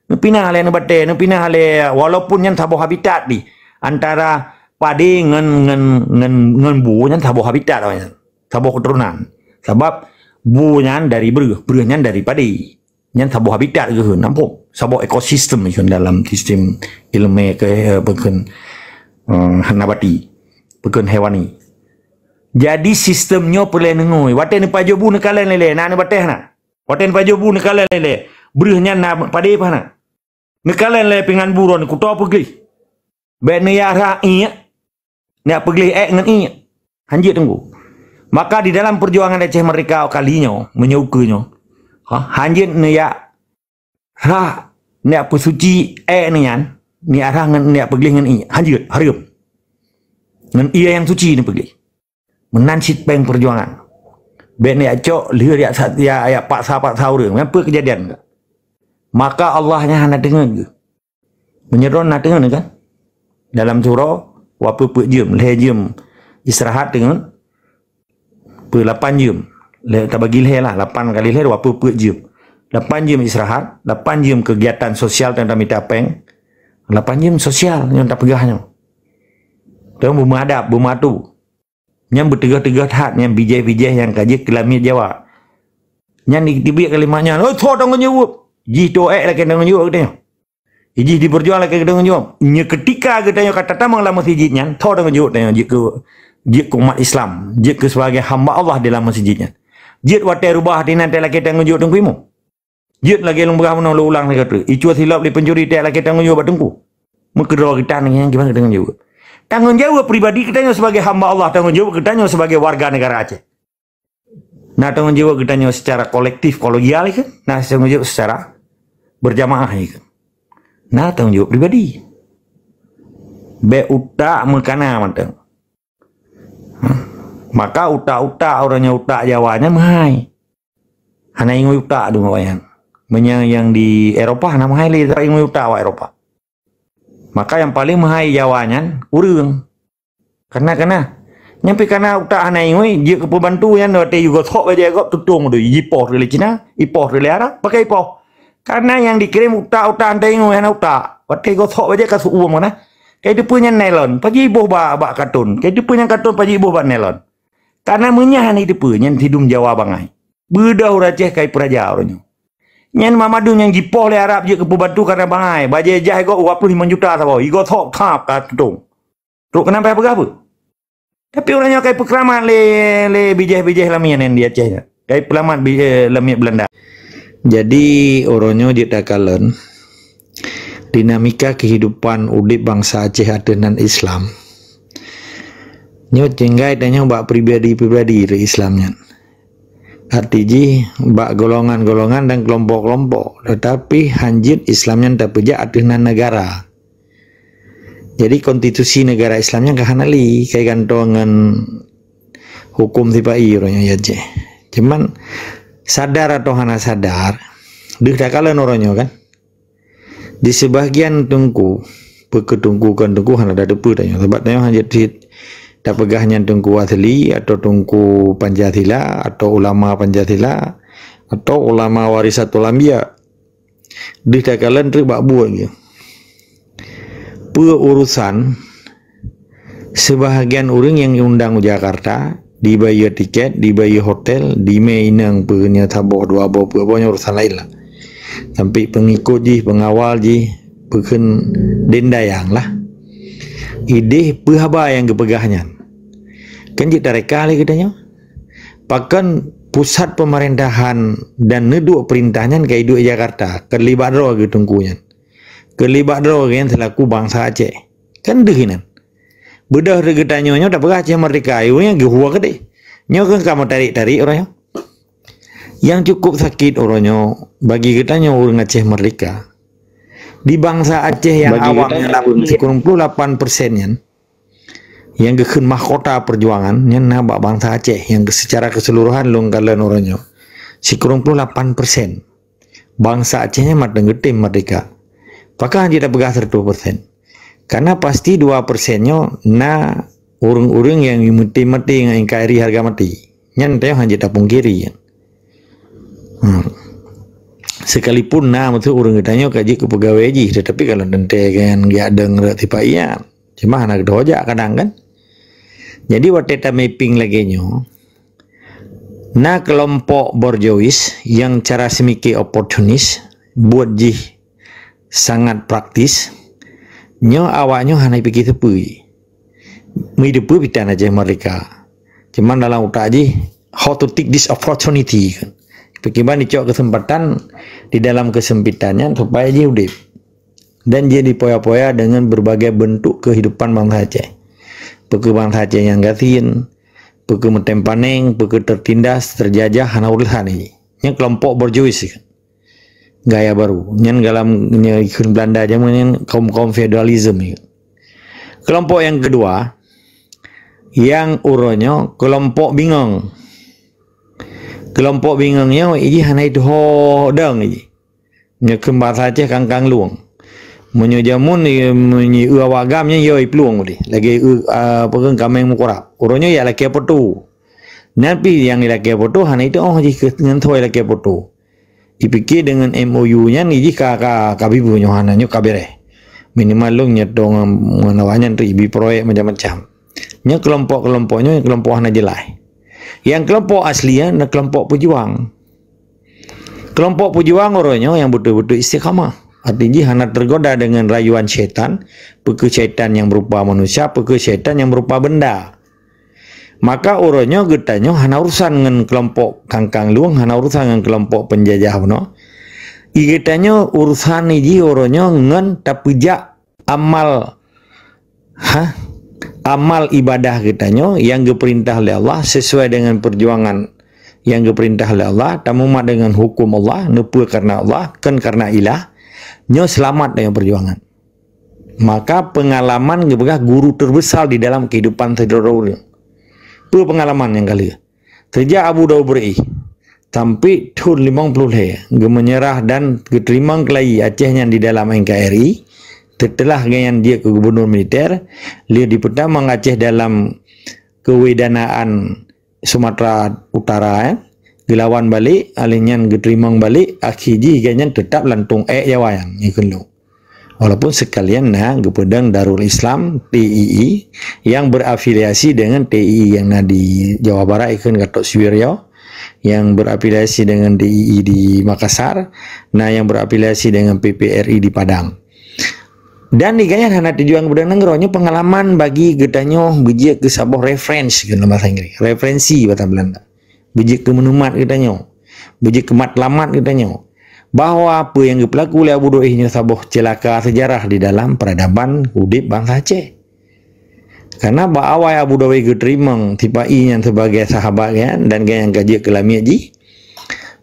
Neupinah lé aneuk batée, neupinah lé, walaupun nyan saboh habitat di antara padé ngon, ngon, ngon, ngon bu nyan saboh habitat awaknyan. Saboh keuturonan. Sabab bu nyan dari breuh, breuh nyan dari padé. Nyan saboh habitat geuh, nampak? Saboh ekosistem geuh dalam sistem ilmu ke, eh, peukon, eh, nabati, peukon hewani. Jadi sistem nyoe peureulée neungui. Watée neupajoh bu neukalon lé-lé, na aneuk batée na. Watée neupajoh bu neukalon lé-lé, breuh nyan na padé paih na. Neukalon lé pingan bu droe neukuto peugleh. Bék neuyak rhah iék, neuyak peugleh ék ngon iék. Hanjeuet teungku. Maka di dalam perjuangan Aceh Merdeka kali nyoe, meunyoe ukeue nyoe, ha, hanjeuet neuyak rhah, neuyak peusuci ék nyan, neuyak rhah ngon neuyak peugleh ngon iék. Hanjeuet, hareuem. Ngon ié nyang suci neupeugleh. Meunan cit péng perjuangan. Bék neuyak cok, lheueh yak sa-, yak, yak paksa-paksa ureuëng. Nyan peue keujadian ka? Maka Allah nyan hana teungeut geuh. Meunyoe droe na teungeut kan? Dalam syuroe, wapeuet-peuet jeuem, lhée jeuem istirahat teungeut, peu lapan jeuem. Lhée tabagi lhée lah, lapan kali lhée wapeuet-peuet jeuem. Lapan jeuem istirahat, lapan jeuem kegiatan sosial dan tamita péng. Lapan jeuem sosial nyang tapeugah nyoe. Teuh beumeuadab, beumeuratu. Nyan beuteugoh-teugoh that, nyan bijéh-bijéh nyang ka jeuet keu lamiet Jawa. Nyan di-, dibiet kalimat nyan, "Oi, tho tanggong jaweueb." Jih tho ék lakée tanggong jaweueb geutanyoe. Jih diperjuang lakée tanggong jaweueb. Nyoe keutika geutanyoe ka tatamong lam meuseujid nyan, tho tanggong jaweueb tanyoe jeuet keu, jeuet keu umat Islam, jeuet keu sebagai hamba Allah di lam meuseujid nyan. Jeuet watée rubah hati nyan teuh lakée tanggong jaweueb teungku imeum. Jeuet lagée lôn peugah bunoe lôn ulang lagée tu. Icue silop lé pencuri teuh lakée tanggong jaweueb bak teungku. Meukeudroe geutanyoe nyan kiban tanggong jaweueb. Tanggong jaweueb pribadi geutanyoe sebagai hamba Allah, tanggong jaweueb geutanyoe sebagai warga negara Aceh. Na tanggong jaweueb geutanyoe secara kolektif, kolegial ke? Na tanggong jaweueb secara berjamaah ke? Na tanggong jaweueb pribadi. Bék utak meukana mantong. Maka utak-utak, uroe nyoe utak Jawa nyan meuhai. Hana ingui utak dum awaknyan. Meunyoe nyang di Eropa hana meuhai lé, tapi ingui utak awak Eropa. Maka nyang paleng meuhai Jawa nyan ureuëng. Kana-kana. Nyang pih kana utak hana ingui, jeuet keu peubantu nyan watée jigoe sok bajée gob tutong tu, jipoh lé Cina, ipoh lé Arab, pakai ipoh. Karena nyang dikirim utak-utak hana ingui, hana utak. Watée jigoe sok bajée ka seuuem kana. Kai teupeue nyan nailon, paji iboh bak, bak katun. Kai teupeue nyan katun, paji iboh bak nailon. Karena meunyan hana teupeue nyan sidum Jawa bangai. Beudôh ureuëng Aceh kai peuraja uroe nyoe. Nyan mamadu nyang jipoh lé Arab jeuet keu peubantu karena bangai. Bajée jah igoe dua puluh lima juta saboh. Igoe sok thap ka tutong. Trok keunan payah peugah peue? Tapi uroe nyoe kai peukeramat lé, lé bijéh-bijéh lamiet nyan di Aceh nyan. Kai peulamat bijéh lamiet Belanda. Jadi, uroe nyoe jeuet takalon dinamika kehidupan udeb bansa Aceh ateueh nan Islam. Nyoe tinggai tanyoe bak pribadi-pribadi ureuëng Islam nyan. Arti jih bak golongan-golongan dan kelompok-kelompok, tetapi hanjeuet Islam nyan tapeujak ateueh nan negara. Jadi, konstitusi negara Islam nyan ka hana lé, kai gantoe ngon huköm sipa-i uroe nyoe ya jih. Cuman, sadar atau hana sadar, deuh takalon uroe nyoe kan. Di sebahagian teungku, peu keu teungku kon teungku hana tateupeue tanyoe. Sabab tanyoe hana jeuet cit tapeugah nyan teungku asli atau teungku Pancasila atau ulama Pancasila atau ulama warisatul anbiya. Deuh takalon treuk bak buet geuh. Peue urusan seubahagian ureuëng nyang iundang u Jakarta, dibayeue tiket, dibayeue hotel, dimé inong peue nyoe saboh dua boh peue boh nyoe urusan laén lah. Sampai peungikot jih, pengawal jih, peukheun dendayang lah. Ideh peue haba nyang geupeugah nyan. Kan jeuet tareka lé geutanyoe. Pakon pusat pemerintahan dan neuduek perintah nyan ka iduek Jakarta, keu libak droe geuh teungku nyan. Keu libak droe geuh nyan selaku bansa Aceh. Kan deuh inan. Beudôh geutanyoe nyoe tapeugah Aceh merdeka, ureuëng nyan geuhua keudeh. Nyoe kan ka meutarek-tarek uroe nyoe. Yang cukup sakit uroe nyoe bagi geutanyoe ureuëng Aceh merdeka. Di bansa Aceh yang awam nyan, sikureueng puluh lapan persen nyan, nyang geukheun mahkota peujuangan nyan na bak bansa Aceh nyang secara keseluruhan lôn kalon uroe nyoe sikureueng ploh lapan persen bansa Aceh nyan mantong geutem merdeka. Pakon hana jeuet tapeugah seratus persen? Karena pasti dua persen nyoe na ureuëng-ureuëng nyang meutem maté ngon N K R I harga mati. Nyan teuh hana jeuet tapungkiri. Hmm. Sekalipun na meuteuk ureuëng geutanyoe ka jeuet keu peugawée jih, tetapi kalau teuntée ngon geujak dong rot sipa ian, cuma hana geudoh jak kadang kan. Jadi watée ta mapping lagée nyoe, na kelompok borjois nyang cara seumiké oportunis, buet jih sangat praktis, nyoe awaknyoe hana piké teupeu. Meuideupeu pitan Aceh merdeka. Cuman dalam utak jih, how to take this opportunity. Pakriban icok kesempatan di dalam kesempitan nyan supaya jih udeb. Dan jih dipoya-poya dengan berbagai bentuk kehidupan bansa Aceh. Peue keu bansa Aceh nyang gasien, peue keu meutem paneng, peue keu tertindas, terjajah, hana urusan jih. Nyan kelompok borjois. Gaya baru. Nyan dalam nyan kheun Belanda jameun nyan kaum-kaum feodalisme. Kelompok nyang kedua, nyang uroe nyoe kelompok bingong. Kelompok bingong nyoe iji hana ituho dong iji. Nyoe kheun bahasa Aceh kangkang lueng. Meunyoe jameun, meunyoe eu awak agam nyan yo iplueng udeh. Lagée eu, ah, apa kheun, kaméng meukurab. Uroe nyoe ya lakée poto. Nyan pih nyang ilakée poto hana ituho jih keu ngon thoi lakée poto. Ipike deungon M O U nyan jih ka, ka, ka bibu nyoe hana nyoe ka bereh. Minimal lôn nyoe tong ngon awak nyan tu ibi proyek macam-macam. Nyoe kelompok-kelompok nyoe kelompok hana jeulaih. Yang kelompok asli nyan na kelompok pejuang. Kelompok pejuang uroe nyoe yang betul-betul istiqamah. Arti jih hana tergoda dengan rayuan syaitan, peue keu syaitan yang berupa manusia, peue keu syaitan yang berupa benda. Maka uroe nyoe geutanyoe hana urusan ngon kelompok kangkang lueng, hana urusan ngon kelompok penjajah bunoe. I geutanyoe urusan iji uroe nyoe ngon tapeujak amal, ha? Amal ibadah geutanyoe yang geuperintah oleh Allah sesuai dengan perjuangan yang geuperintah oleh Allah, tamumat dengan hukum Allah, neupeu karena Allah, kon karena ilah, nyoe selamat dengan perjuangan. Maka pengalaman geupeugah guru terbesar di dalam kehidupan sidroe ureuëng. Peue pengalaman nyang ka lheueh? Sejak Abu Daud Berih sampai thon limong ploh lhée, geumeunyeurah dan geuteurimong keulai Aceh nyan di dalam N K R I, seuteulah gobnyan jeuet keu gubunur militer, lheueh dipeutamong Aceh dalam kewedanaan Sumatera Utara, eh, geulawan balek, alheuh nyan geuteurimong balek, akhé jih gobnyan teutap lantong ék Jawa nyan, nyan keunoe. Walaupun sekalian na geupeudong Darul Islam, T I I, yang berafiliasi dengan T I I yang na di Jawa Barat, ikheun Gatot Suwiryo, yang berafiliasi dengan D I I di Makassar, na yang berafiliasi dengan P P R I di Padang. Dan di gobnyan hana tujuan geupeudong nanggroe, nyoe pengalaman bagi geutanyoe beujeuet keu saboh reference, keu bahasa Inggris. Referensi bahasa Belanda. Beujeuet keu meunumat geutanyoe. Beujeuet keu matlamat geutanyoe. Bahwa apa yang geupelaku oleh Abu Daud nyoe saboh ceulaka sejarah di dalam peradaban udeb bansa Aceh. Karena bak awai Abu Daud geuteurimong sipa-i nyan sebagai sahabat nyan dan gobnyan ka jeuet keu lamiet jih,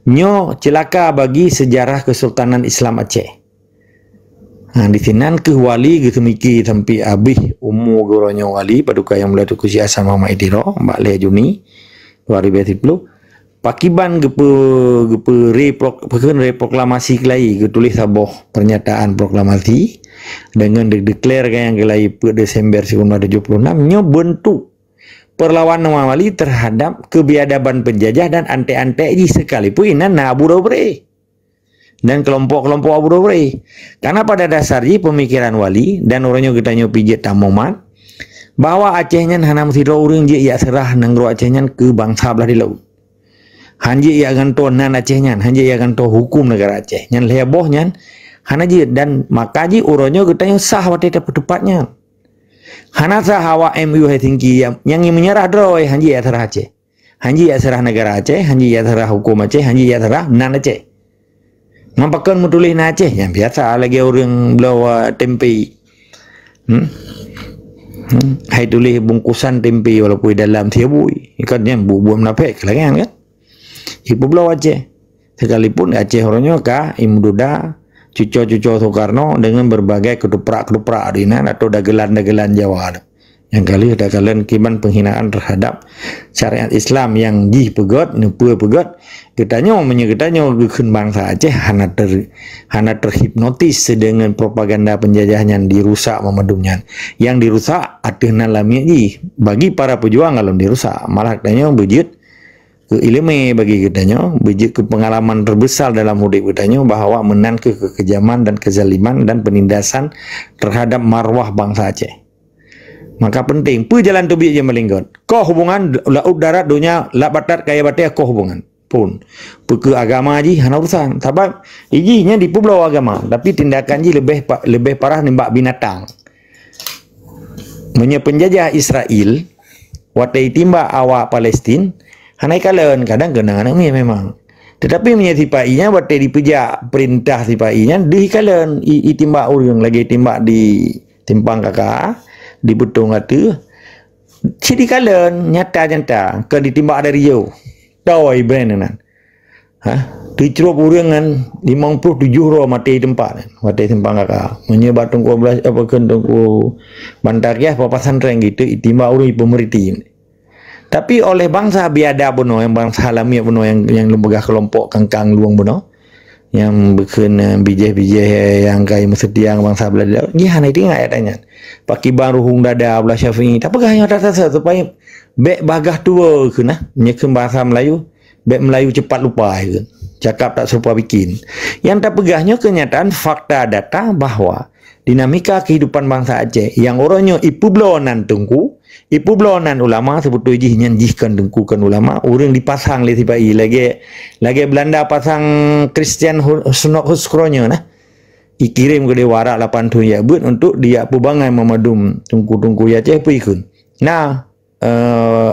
nyoe ceulaka bagi sejarah Kesultanan Islam Aceh. Ha, di sinan keuh wali geuseumiké sampai habéh umu geuh uroe nyoe wali, Paduka Yang Mulia Teungku Syekh Hasan Muhammad Itiro, bak lhée Juni dua ribu dua puluh. Pakriban geupeu-, geupeu-, repro-, pakon reproklamasi keulai, geutuléh saboh pernyataan proklamasi deungon de-, deklarasi nyang keulai peuet Desember seribu sembilan ratus tujuh puluh enam, nyoe beuntuk perlawanan wali terhadap kebiadaban penjajah dan antek-antek jih, sekalipun inan na Abu Daud Bereh dan kelompok-kelompok Abu Daud Bereh. Karena pada dasar jih pemikiran wali dan uroe nyoe geutanyoe pih jeuet tamumat bahwa Aceh nyan hana meusidroe ureuëng jeuet jak seurah nanggroe Aceh nyan keu bansa blah di laôt. Han jeuet jak gantoe nan Aceh nyan, han jeuet jak gantoe huköm negara Aceh. Nyan lhée boh nyan hana jeuet dan maka jih uroe nyoe geutanyoe sah watée tapeuteupat nyan. Hana sah awak M U Helsinki nyang, nyang meunyeurah droe, han jeuet jak seurah Aceh. Han jeuet jak seurah negara Aceh, han jeuet jak seurah huköm Aceh, han jeuet jak seurah nan Aceh. Ngon pakon meutuléh nan Aceh, nyang biasa lagée ureuëng bloe, ah, tempe. Hmm? Hmm? Hai tuléh bungkusan tempe walaupun dalam tiebui. Kan nyan buet-buet munafék lagée nyan kan. Ipeubloe Aceh. Sekalipun Aceh uroe nyoe ka imeududa cuco-cuco Soekarno dengan berbagai ketoprak-ketoprak di nan atau dagelan-dagelan Jawa tu. Nyang ka lheueh takalon kiban penghinaan terhadap syariat Islam nyang jih peugét, neupeue peugét. Geutanyoe, meunyoe geutanyoe geukheun bansa Aceh hana ter-, hana terhipnotis deungon propaganda penjajah nyan, dirusak meumandum nyan. Nyang dirusak ateueh nan lamiet jih. Bagi para pejuang golom dirusak. Malah geutanyoe beujeuet keu ileumé bagi geutanyoe, beujeuet keu pengalaman terbesar dalam udeb geutanyoe bahwa meunan kheueh keukejaman dan kezaliman dan penindasan terhadap marwah bansa Aceh. Maka penting, peue jalan teubiet jih meulinggot. Koh hubungan laôt darat donya, lat batat kayée batée koh hubungan. Phon. Peue keu agama jih hana urusan. Sabab jih nyan dipeubloe agama, tapi tindakan jih leubeh pa-, leubeh parah nibak binatang. Meunyoe peunjajah Israel, watée timbak awak Palestin, hana ikalon, kadang keunong aneuk miet memang. Tetapi meunyoe sipa-i nyan watée dipeujak peurintah sipa-i nyan, deuh ikalon, i, itimbak ureuëng lagée timbak di Simpang K K, di Beutong Ateueh, cit ikalon, nyata-nyata, kon ditimbak dari jauh. Tahu iban nan. Ha? Teucrop ureuëng nyan limong ploh tujoh droe maté teumpat nyan. Maté Simpang K K. Meunyoe bak Teungku Abdullah, apa kheun Teungku Bantakiah, Papa Santreng gitu, itimbak ureuëng ipeumeuriti. Tapi oleh bansa biadab bunoe, nyang bansa lamiet bunoe, nyang, nyang lôn peugah keulompok kangkang lueng bunoe, nyang beukheun, eh, bijéh-bijéh nyang kai meuseutia ngon bansa Beulanda, jih hana teuingat ayat nyan. Pakiban ruhueng dada Abdullah Syafi'i, tapeugah nyoe that-that supaya bék bagah tuwo kheun nah, meunyoe kheun bahasa Melayu, bék Melayu cepat lupa kheun. Cakap tak serupa bikin. Nyang tapeugah nyoe keunyataan fakta data bahwa dinamika kehidupan bansa Aceh nyang uroe nyoe ipeubloe nan teungku, ipeubloe nan ulama, seubeutôi jih nyan jih kon teungku kon ulama, ureuëng dipasang lé sipa-i lagée, lagée Beulanda pasang Kristian Hu-, Synod Huskroon nyoe nah. Ikirém keudeh warak lapan thon jak beuet untuk dijak peubangai meumandum teungku-teungku Aceh peue ikheun. Nah, eh,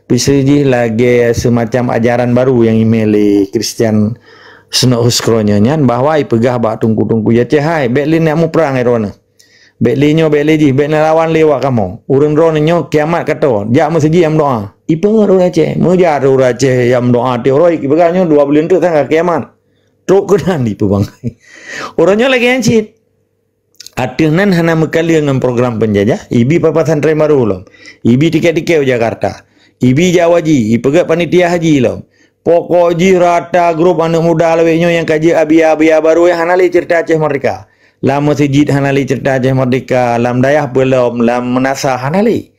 bisa jih lagée semacam ajaran baru nyang imé lé Kristian Synod Huskroon nyoe nyan, bahwa ipeugah bak teungku-teungku Aceh, "Hai, bék lé neujak muprang droeneuh. Bék lé nyoe, bék lé jih, bék neulawan lé awak kamoe. Ureuëng droeneuh nyoe kiamat ka tô, jak meuseujid nyang meudoá." Ipeungeut ureuëng Aceh, meujak ureuëng Aceh nyang meudoá tiep uroe, ipeugah nyoe dua buleuen teuk ka kiamat. Trok keunan dipeubangai. Uroe nyoe lagée nyan cit. Ateueh nan hana meukalon ngon program peunjajah, ibi Papa Santreng baru lom, ibi tiket-tiket u Jakarta, ibi jak haji, ipeugét panitia haji lom. Pokok jih rata grup aneuk muda lawét nyoe nyang ka jeuet abia-abia baru nyang hana lé ceurita Aceh Merdeka. Lam meuseujid hana lé ceurita Aceh Merdeka, lam dayah peulom, lam meunasah hana lé.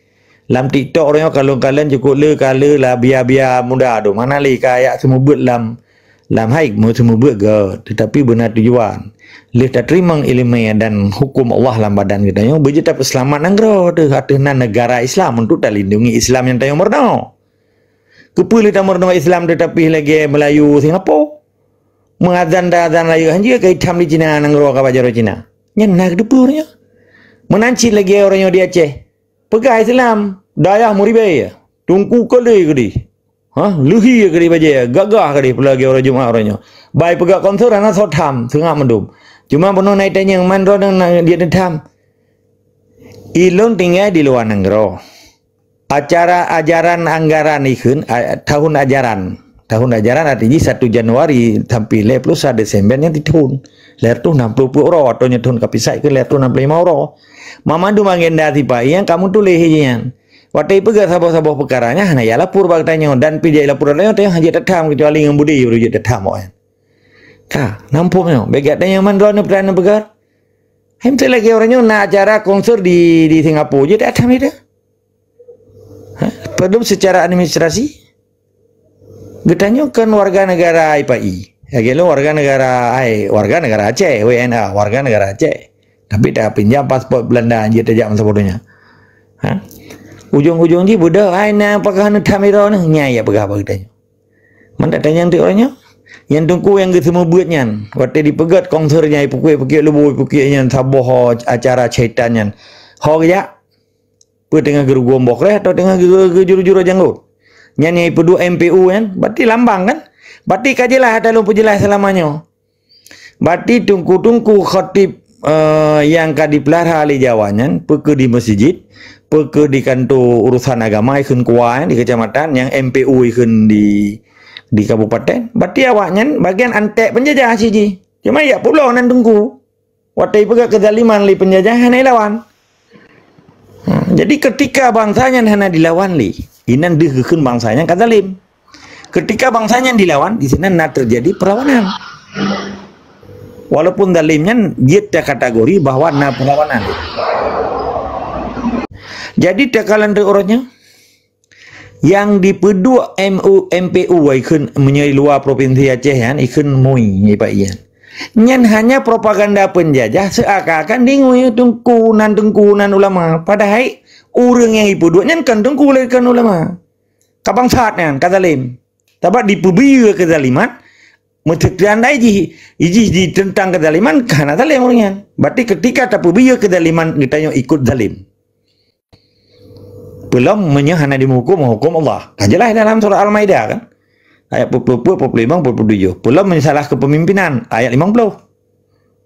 Lam TikTok uroe nyoe kalon-kalon cukop le ka le la bia-bia muda dum, hana lé ka jak seumeubeuet lam, lam hai meu-, seumeubeuet gét, tetapi beuna tujuan. Lheueh tateurimong iéleumé dan huköm Allah lam badan geutanyoe, beujeuet tapeuseulamat nanggroe teuh, ateueh nan negara Islam, untuk talindungi Islam nyang tanyoe meurunoe. Keupeue lé tameurunoe Islam tetapi lagée Meulayu Singapura? Meuazan dan azan rayeuk hanjeuet ka itam di Cina nanggroe ka bak jaroe Cina. Nyan na keuteupeu uroe nyoe. Meunan cit lagée uroe nyoe di Aceh. Peugah Islam, dayah meuribée, teungku keudeh keudeh. Ha, leuhi keudeh bajée, gagah keudeh peulagée uroe Jumat uroe nyoe. Bai peugah konser hana soe tham, seungab mandum. Cuma bunoe na itanyong, "Man droeneuh na jeuet neutham?" Ilôn tinggai di luwa nanggroe. Acara ajaran anggaran ikheun, a, tahun ajaran. Tahun ajaran arti jih satu Januari sampai lhée ploh sa Desember nyan di thon. Lhée reutôh nam ploh peuet uroe, atau nyoe thon kapisai keu lhée reutôh nam ploh lima uroe. Mamandum agenda sipa-i nyang ka meutuléh jih nyan. Watée ipeugah saboh-saboh peukara nyan hana ijak lapor bak geutanyoe dan pih jak ilapor geutanyoe, tanyoe hana jeuet tatham keucuali ngon budi baru jeuet tatham awaknyan. Ka, na muphom nyoe, bék geutanyoe man droeneuh peutanyoe peugah. Hai meuteulagée uroe nyoe na acara konser di, di Singapura, jeuet tatham itu. Ha? Padum secara administrasi, geutanyoe kan warga negara I P A I. Lagée lôn warga negara, ai, warga negara Aceh, W N A, warga negara Aceh. Tapi tapinjam paspor Belanda jeuet tajak masa bodoh nyan. Ha? Ujong-ujong jih beudôh, "Ai, na pakon neutham droeneuh?" Nyan ijak peugah bak geutanyoe. Man tatanyong teuk uroe nyoe. Nyang teungku nyang geuseumeubeuet nyan, watée dipeugét konser nyan, ipukék-pukék lubô, ipukék nyan saboh acara syaitan nyan. Ho geujak? Peue teungoh geurugom boh kreh atau teungoh geu-, geujuru-juru janggot? Nyan nyang ipeuduek M P U nyan, berarti lambang kan? Berarti ka jeulaih ata lôn peujeulaih seulama nyoe. Berarti teungku-teungku khatib, eh, nyang ka dipeulara lé Jawa nyan, peu kheueh di meuseujid, peu kheueh di kantô urusan agama ikheun KUA nyan di keucamatan, nyang M P U ikheun di, di kabupaten. Berarti awaknyan bagian antek peunjajah cit jih. Cuma ijak pulo nan teungku. Watée ipeugah keuzaliman lé peunjajah hana ilawan. Ha, jadi ketika bangsa nyan hana dilawan lé, inan deuh geukheun bangsa nyan ka zalim. Ketika bangsa nyan dilawan, di sinan na terjadi perlawanan. Walaupun zalim nyan jeuet takategori bahwa na perlawanan. Jadi takalon uroe nyoe, nyang dipeuduek M U, M P U ikheun meunyoe luwa provinsi Aceh nyan ikheun MUI nyan. Nyan hanya propaganda penjajah seakan-akan di MUI teungku nan, teungku nan ulama. Padahai ureuëng nyang ipeuduek nyan kan teungku laén kan ulama. Ka bangsat nyan, ka zalim. Sabab dipeubiyeu kezaliman, meuseuti andai jih, jih ditentang kezaliman, ka hana zalim ureuëng nyan. Berarti ketika tapeubiyeu kezaliman, geutanyoe ikut zalim. Peulom meunyoe hana dimeuhukum, hukum Allah. Ka jeulaih dalam surah Al-Maidah kan? Ayat peuet puluh, peuet puluh lima, peuet puluh tujoh. Peulom meunyoe salah kepemimpinan, ayat limong puluh.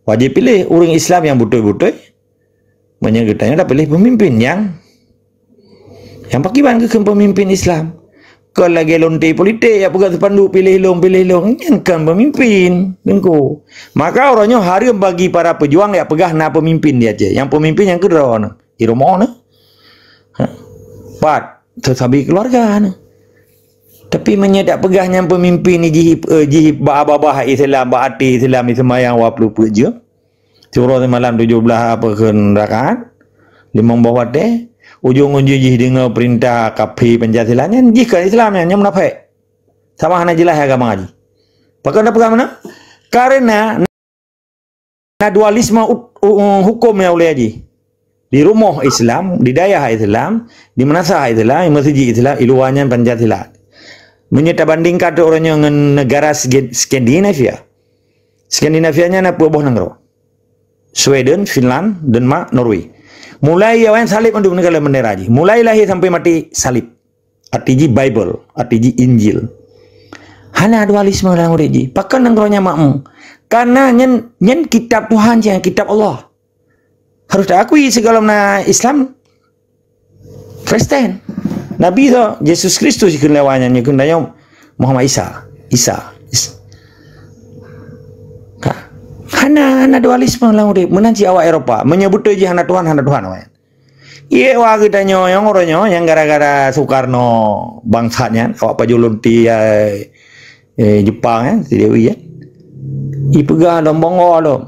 Wajéb piléh ureuëng Islam nyang beutôi-beutôi. Meunyoe geutanyoe tapiléh pemimpin nyang, nyang pakriban geukheun pemimpin Islam. Kon lagée lonte politik nyang peugah spanduk piléh lôn, piléh lôn. Nyan kon pemimpin, teungku. Maka uroe nyoe hareuem bagi para peujuang nyang peugah na pemimpin di Aceh. Nyang pemimpin nyang keudroe na. Di rumoh na. Ha. Pat, teusabi keuluwarga na. Tapi meunyoe dak peugah nyang pemimpin ni jih, eh, jih bak babah Islam, bak até Islam, di seumayang dua puluh peuet jeuem. Siuroe simalam tujoh blaih apa kheun rakaat, limong boh watée, ujong-ujong jih deungoe peurintah kafé Pancasila nyan, jih kon Islam nyan, nyan munafék. Sama hana jeulaih agama jih. Pakon na peugah meunan? Karena na dualisme ut-, u-, u-, hukum nyang ulée jih. Di rumoh Islam, di dayah Islam, di meunasah Islam, di meuseujid Islam, di luwa nyan Pancasila. Meunyoe tabandingkan uroe nyoe ngon negara Sge-, Skandinavia. Skandinavia nyan na peuet boh nanggroe. Sweden, Finland, Denmark, Norway. Mulai awaknyan saleb mandum nanggroe bendera jih. Mulai lahé sampai maté saleb. Arti jih Bible, arti jih Injil. Hana dualisme lam ureuëng jih. Pakon nanggroe nyan makmu? Karena nyan, nyan kitab Tuhan jih, kitab Allah. Harus taakui sigohlom na Islam, Kristen. Nabi tu, Yesus Kristus ikheun lé awaknyan, ikheun tanyoe Muhammad Isa. Isa. Is-, ka. Hana, hana dualisme lam ureuëng. Meunan cit awak Eropa. Meunyoe beutôi jih hana Tuhan, hana Tuhan awaknyan. Ié wa geutanyoe nyang uroe nyoe nyang gara-gara Soekarno bangsat nyan, awak pajoh lonte, eh, eh, Jepang nyan, si Dewi nyan. Ipeugah lom bongo lom.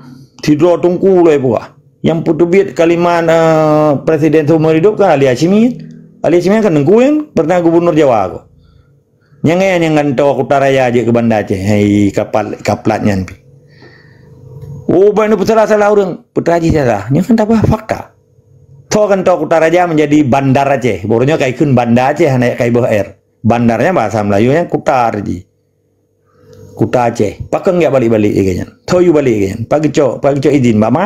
Sidroe teungku lom ipeugah. Nyang peuteubiet kalimat, eh, Presiden Seumur Hidup kan Ali Hasyimi. Ali Hasyimi kan teungku nyan, pernah gubernur Jawa ko. Nyang nyan nyang gantoe Kuta Raya jeuet keu Banda Aceh, hai kapal, kaplat nyan pi. Oh, ban peusalah-salah ureuëng, peutra jih salah. Nyan kan tabah fakta. Tho gantoe Kuta Raja menjadi Bandar Aceh. Baru nyoe kai kheun Banda Aceh, hana kai boh R. Bandar nyan bahasa Melayu nyan kuta jih. Kuta Aceh. Pakon geujak balik-balik lagée nyan. Tho yue balik lagée nyan. Pak geucok, pak geucok izin bak ma?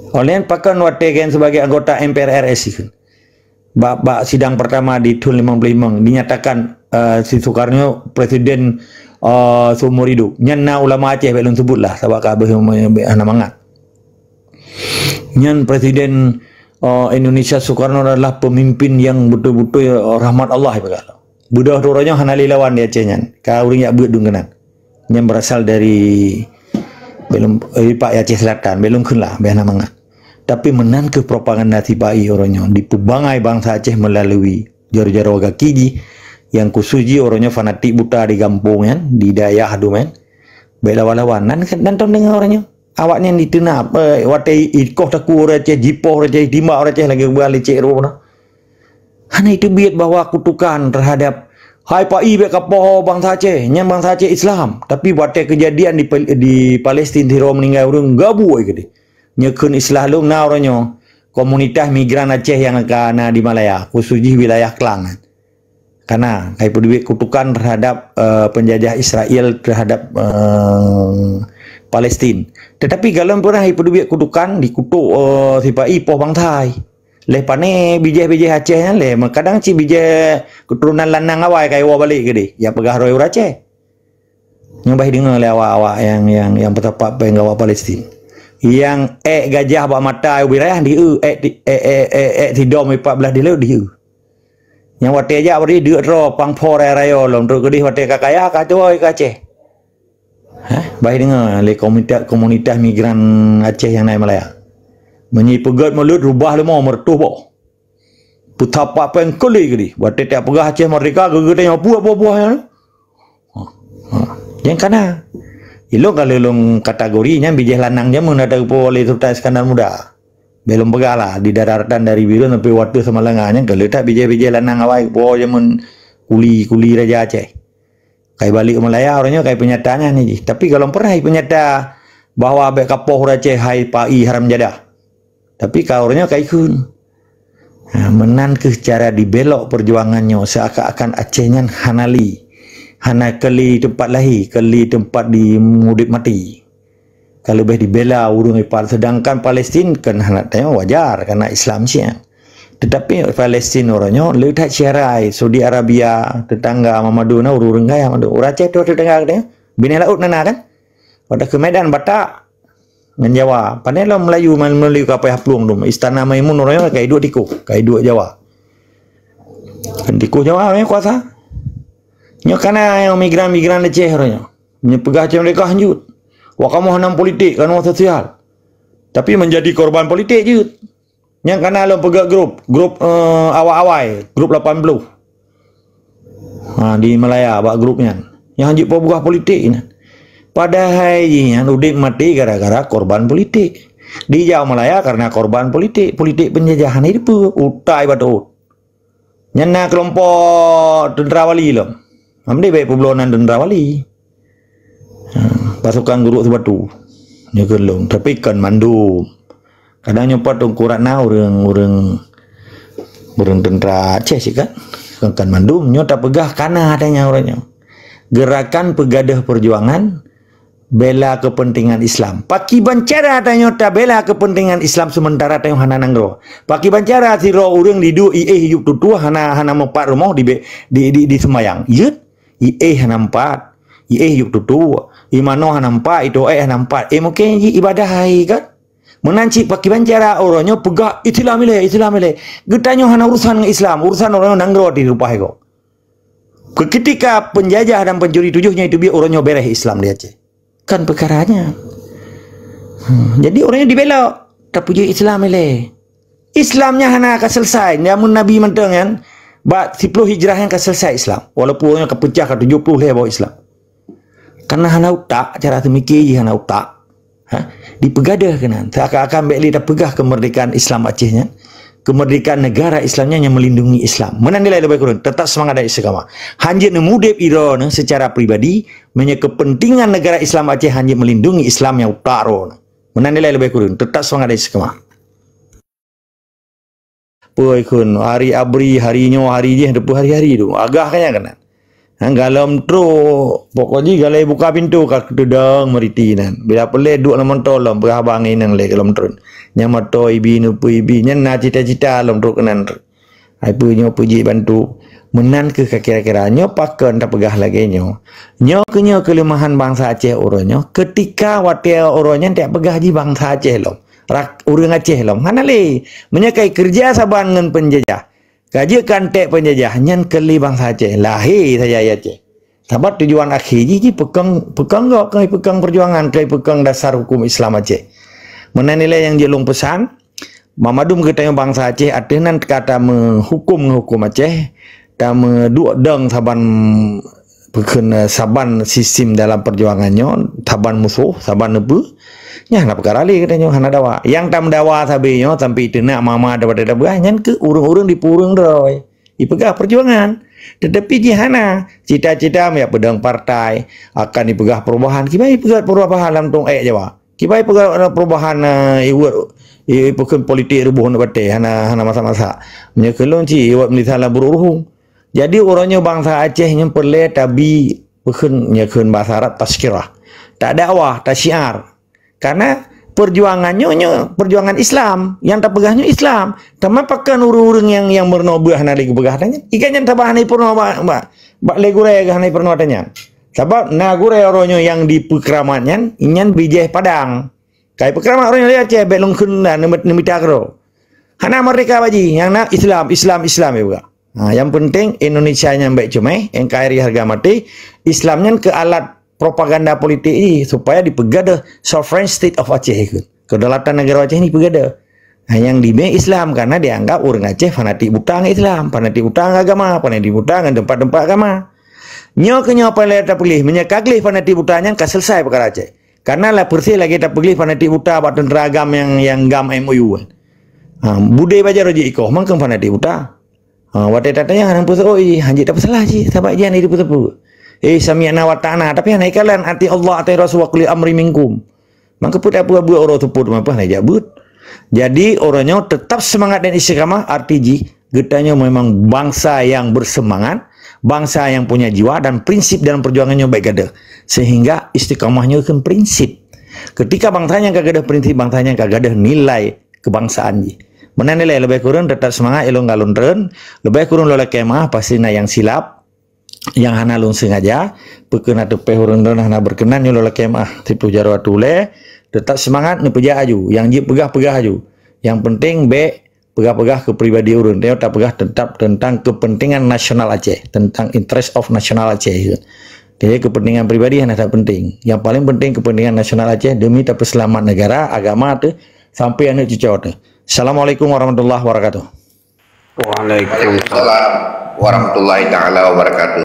Oleh pakon watée kan sebagai anggota M P R R S ikheun. Bak, bak sidang pertama di thon limong puluh lima dinyatakan, eh, si Soekarno presiden, eh, seumur hidup. Nyan na ulama Aceh bék lôn sebut lah, sabab ka abéh hana mangat. Nyan presiden, eh, Indonesia Soekarno adalah pemimpin yang betul-betul, eh, rahmat Allah ipeugah. Beudôh droe nyoe hana lé lawan di Aceh nyan. Ka ureuëng jak beuet dum keunan. Nyan berasal dari belum, eh, Pak Aceh Selatan, belum kheun lah, bék hana mangat. Tapi meunan keuh propaganda sipa-i uroe nyoe dipeubangai bansa Aceh meulalu jaroe-jaroe gaki jih, nyang khusos jih uroe nyoe fanatik buta di gampông nyan, di dayah dum nyan. Bék lawan-lawan. Nan, nan tom deungoe uroe nyoe. Awaknyan diteunab, eh, watée ikoh takue ureuëng Aceh, jipoh ureuëng Aceh, timbak ureuëng Aceh lagée buah licek roh na. Hana iteubiet bahwa kutukan terhadap hai pa-i bék kapoh bansa Aceh, nyan bansa Aceh Islam. Tapi watée keujadian di Pal-, di Palestin sidroe meuninggai ureuëng gabu ai keudeh. Nyoe kheun Islam lom na uroe nyoe komunitas migran Aceh nyang ka na di Malaya, khusos jih wilayah Klang. Kana hai peuduek kutukan terhadap, eh, penjajah Israel terhadap, eh, Palestin. Tetapi galom pernah hai peuduek kutukan dikutuk, eh, sipa-i poh bansa hai. Leh pane bijéh-bijéh Aceh nyan leh, kadang cit bijéh keturunan lanang awai ka iwoe balek keudeh, nyang peugah droe ureuëng Aceh. Nyoe bah deungoe lé awak-awak nyang, nyang, nyang peusapat péng awak Palestin. Nyang ék gajah bak mata ubit rayah dieu, ék ti-, ék, ék, ék, ék sidom ipat blaih dilee dieu. Nyang watée jak bri deuk droe pang pho raya-raya lom trok keudeh watée ka kaya ka tuwoe ka Aceh. Hah? Bah deungoe lé komunitas, komunitas migran Aceh nyang na i Malaya. Meunyoe peugét mulod rubah leumo meureutoh boh. Peutapak péng keuli-keuli. Watée tapeugah Aceh merdeka, geugeutanyoe buah-buah nyan. Ha. Nyang kana. Ilong ka lôn kategori nyan bijéh lanang jameun ada geupo oleh Sultan Iskandar Muda. Belom peugah lah, di daratan dari Bireuen sampai Wateuh Samalanga nyan ka leutak bijéh-bijéh lanang awai geupo jameun kuli-kuli Raja Aceh. Kai balik u Malaya, uroe nyoe kai peunyata nyan jih. Tapi golom pernah ipeunyata bahwa bék kapoh ureuëng Aceh hai pai haram jadah. Tapi ka uroe nyoe kai kheun. Ha, meunan kheueh cara dibelok perjuangan nyoe, seakan-akan Aceh nyan hana li. Hana keuli teumpat lahé, keuli teumpat di udeb maté. Ka leubeh dibela ureuëng ipat, sedangkan Palestin kan hana tanyong wajar karena Islam siang. Tetapi Palestin uroe nyoe le that siarai, Saudi Arabia, tetangga mamadu na ureuëng-ureuëng kaya madu. Ureuëng Aceh tu tetangga katanya, binéh laôt nana kan? Pada ke Medan Batak ngon Jawa. Pandai lom Melayu, Melayu ka payah plueng dum. Istana Maimun uroe nyoe kai duek tikoh, kai duek Jawa. Kan tikoh Jawa uroe nyoe kuasa. Nyoe kana nyang migran-migran Aceh uroe nyoe. Nyoe peugah cit mereka hanjut. Wak kamoe hanam politik, kanoe sosial. Tapi menjadi korban politik jeuet. Nyang kana lôn peugah grup, grup, eh, awai-awai, grup lapan puluh. Ha, di Malaya bak grup nyan. Nyang hanjeuet peugah politik nyan. Padahai jih nyan udeb maté gara-gara korban politik. Di Jawa Malaya karena korban politik, politik penjajahan itu utai batot. Nyan na keulompok teuntara wali lom. Amdeh baik peublonan teuntara wali. Ha, pasukan guruk sibatu. Nyoe keuh lom, tapi kon mandum. Kadang nyoe pat Teungku Ratna ureuëng, ureuëng, ureuëng teuntara Aceh sih kan. Kon, kon mandum. Nyoe tapeugah kana adanya ureuëng nyoe. Gerakan Pegadeuh Perjuangan bela kepentingan Islam. Pakiban cara tanyoe tabela kepentingan Islam sementara tanyoe hana nanggroe? Pakiban cara sidroe ureuëng diduek iéh yup tutoe hana, hana meupat rumoh di, di, di, di sembayang? Jeuet, iéh hana meupat, iéh yup tutoe, imanoe hana meupat, itoe hana meupat. Eh, mungkin jih ibadah hai kan? Meunan cit pakiban cara uroe nyoe peugah Islam ilée, Islam ilée. Geutanyoe hana urusan ngon Islam, urusan uroe nyoe nanggroe di rupa hai gob. Ketika penjajah dan pencuri tujuh nyan itu biar uroe nyoe bereh Islam di Aceh. Kan peukaranya. Hmm, jadi uroe nyoe dibela, tapi Islam ilée. Islam nyan hana ka selesai. Zaman Nabi mantong nyan, bak siploh Hijrah nyan ka selesai Islam. Walaupun uroe nyoe ka peucah ka tujoh ploh lhée boh Islam. Karena hana utak, cara teumikir jih hana utak. Ha? Dipegadeuh keunan. Seakan-akan bék lé tapeugah kemerdekaan Islam Aceh nyan. Kemerdekaan negara Islam nyan nyang melindungi Islam. Meunan nilai leubeh kureueng, tetap semangat dan istiqamah. Hanjeuet neumudeb droeneuh secara pribadi, meunyoe kepentingan negara Islam Aceh hanjeuet melindungi Islam nyang utak droeneuh. Meunan nilai leubeh kureueng, tetap semangat dan istiqamah. Peue kheun, hari abri, hari nyoe, hari jih, teupeu hari-hari tu. Agah ka nyan keunan. Ha, galom trok, pokok jih galai buka pintoe ka teudong meuriti nan. Bila peureulée duek lam moto lom, peugah haba ngon inong lé galom trok. Nyang moto ibi, neupeu ibi, nyan na cita-cita lom trok keunan. Hai peue nyoe peue jih bantu. Meunan kheueh ka kira-kira. Nyoe pakon tapeugah lagée nyoe. Nyoe keuh nyoe keuleumahan bansa Aceh uroe nyoe. Keutika watée uroe nyan tapeugah jih bansa Aceh lom. Rak-, ureuëng Aceh lom. Hana lé. Meunyoe kai keureuja saban ngon peunjajah. Ka jeuet keu anték peunjajah, nyan keu lé bansa Aceh. Lahé saja i Aceh. Sabab tujuan akhé jih, jih peukong, peukong gob, keu peukong peujuangan, keu peukong dasar huköm Islam Aceh. Meunan ilée nyang jeuet lôn peusan, banmandum geutanyoe bansa Aceh ateueh nan ka tameuhuköm ngon huköm Aceh, tameuduek dong saban peukheun, eh, saban sistem dalam peujuangan nyoe, saban musoh, saban neupeu, nyan hana peukara lé geutanyoe, hana dawa. Nyang tameudawa sabe nyoe sampai iteunak mama daripada tabeugah, nyan keuh ureuëng-ureuëng di pureueng droe. Ipeugah peujuangan. Tetapi jih hana. Cita-cita meuyak peudong partai, akan ipeugah perubahan. Kiban ipeugah perubahan lam tong ék Jawa. Kiban ipeugah perubahan, eh, iwet, i-, ipeukheun politik ruboh nibak batée, hana, hana masak-masak. Meunyoe keu lôn cit, iwet meulisa lam buruk ruhueng. Jadi, uroe nyoe bansa Aceh nyoe peureulée tabi peukheun, nyoe kheun bahasa Arab, tazkirah. Tadakwah, tasyiar. Karena peujuangan nyoe, nyoe peujuangan Islam. Nyang tapeugah nyoe Islam. Teuma pakon ureuëng-ureuëng nyang, nyang meurunoe beuh hana lé geupeugah tanyan? Ikan nyan tabah hana peurunoe bak, bak, bak lé gurée geuh hana peurunoe tanyan. Sabab na gurée uroe nyoe nyang dipeukeuramat nyan, nyan bijéh Padang. Kai peukara mak ureuëng Aceh, bék lôn kheun na neumita keudroe. Hana merdeka bak jih, nyang na Islam, Islam, Islam, ya buka. Ha, yang penting Indonesia nyan bék ceumeh, NKRI harga mati, Islam nyan keu alat propaganda politik jih, supaya dipeugadeuh sovereign state of Aceh keu. Kedaulatan negara Aceh ni peugadeuh. Nah, nyang dibé Islam karena dianggap ureuëng Aceh fanatik buta ngon Islam, fanatik buta ngon agama, fanatik buta ngon tempat-tempat agama. Nyoe keuh nyoe paléng tapeugléh, meunyoe ka gleh fanatik buta nyan ka selesai peukara Aceh. Karena lah persis lagée tapeugléh fanatik buta bak teuntara GAM nyang, nyang GAM M O U. Ha, budé bajée roh jih ikoh, mangkeueng fanatik buta. Ha, watée tatanyong hana peuseuôt, ih, hanjeuet tapeusalah cit, sabab jihnyan jiteupeue-teupeue. Eh, sami'na wa ata'na, tapi hana ikalon atii Allah, atii Rasul wa ulil amri minkum. Maka peue tapeue buet uroe seupôt meupeue hana jak buet. Jadi, uroe nyoe tetap semangat dan istiqamah, arti jih geutanyoe memang bangsa yang bersemangat, bangsa yang punya jiwa dan prinsip dalam perjuangan nyoe baik gadoh. Sehingga istiqamah nyoe kan prinsip. Ketika bangsa nyang ka gadoh prinsip, bangsa nyang ka gadoh nilai kebangsaan jih. Meunan ilée leubeh kureueng tetap semangat ilôn galon treun, leubeh kureueng lôn lakée maaf pasti na nyang silap, nyang hana lôn sengaja, peue keuh na teupeh ureuëng droen hana berkenan nyoe lôn lakée maaf. Tipu jaroe atu ulée, tetap semangat neupeujak aju, nyang jeuet peugah-peugah aju. Nyang penting bék peugah-peugah keu pribadi ureuëng, tapi tapeugah tetap tentang kepentingan nasional Aceh, tentang interest of nasional Aceh. Jadi kepentingan pribadi hana that penting. Yang paling penting kepentingan nasional Aceh demi tapeuseulamat negara, agama teuh, sampai aneuk cucoe teuh. Assalamualaikum warahmatullahi wabarakatuh. Waalaikumsalam warahmatullahi taala wabarakatuh.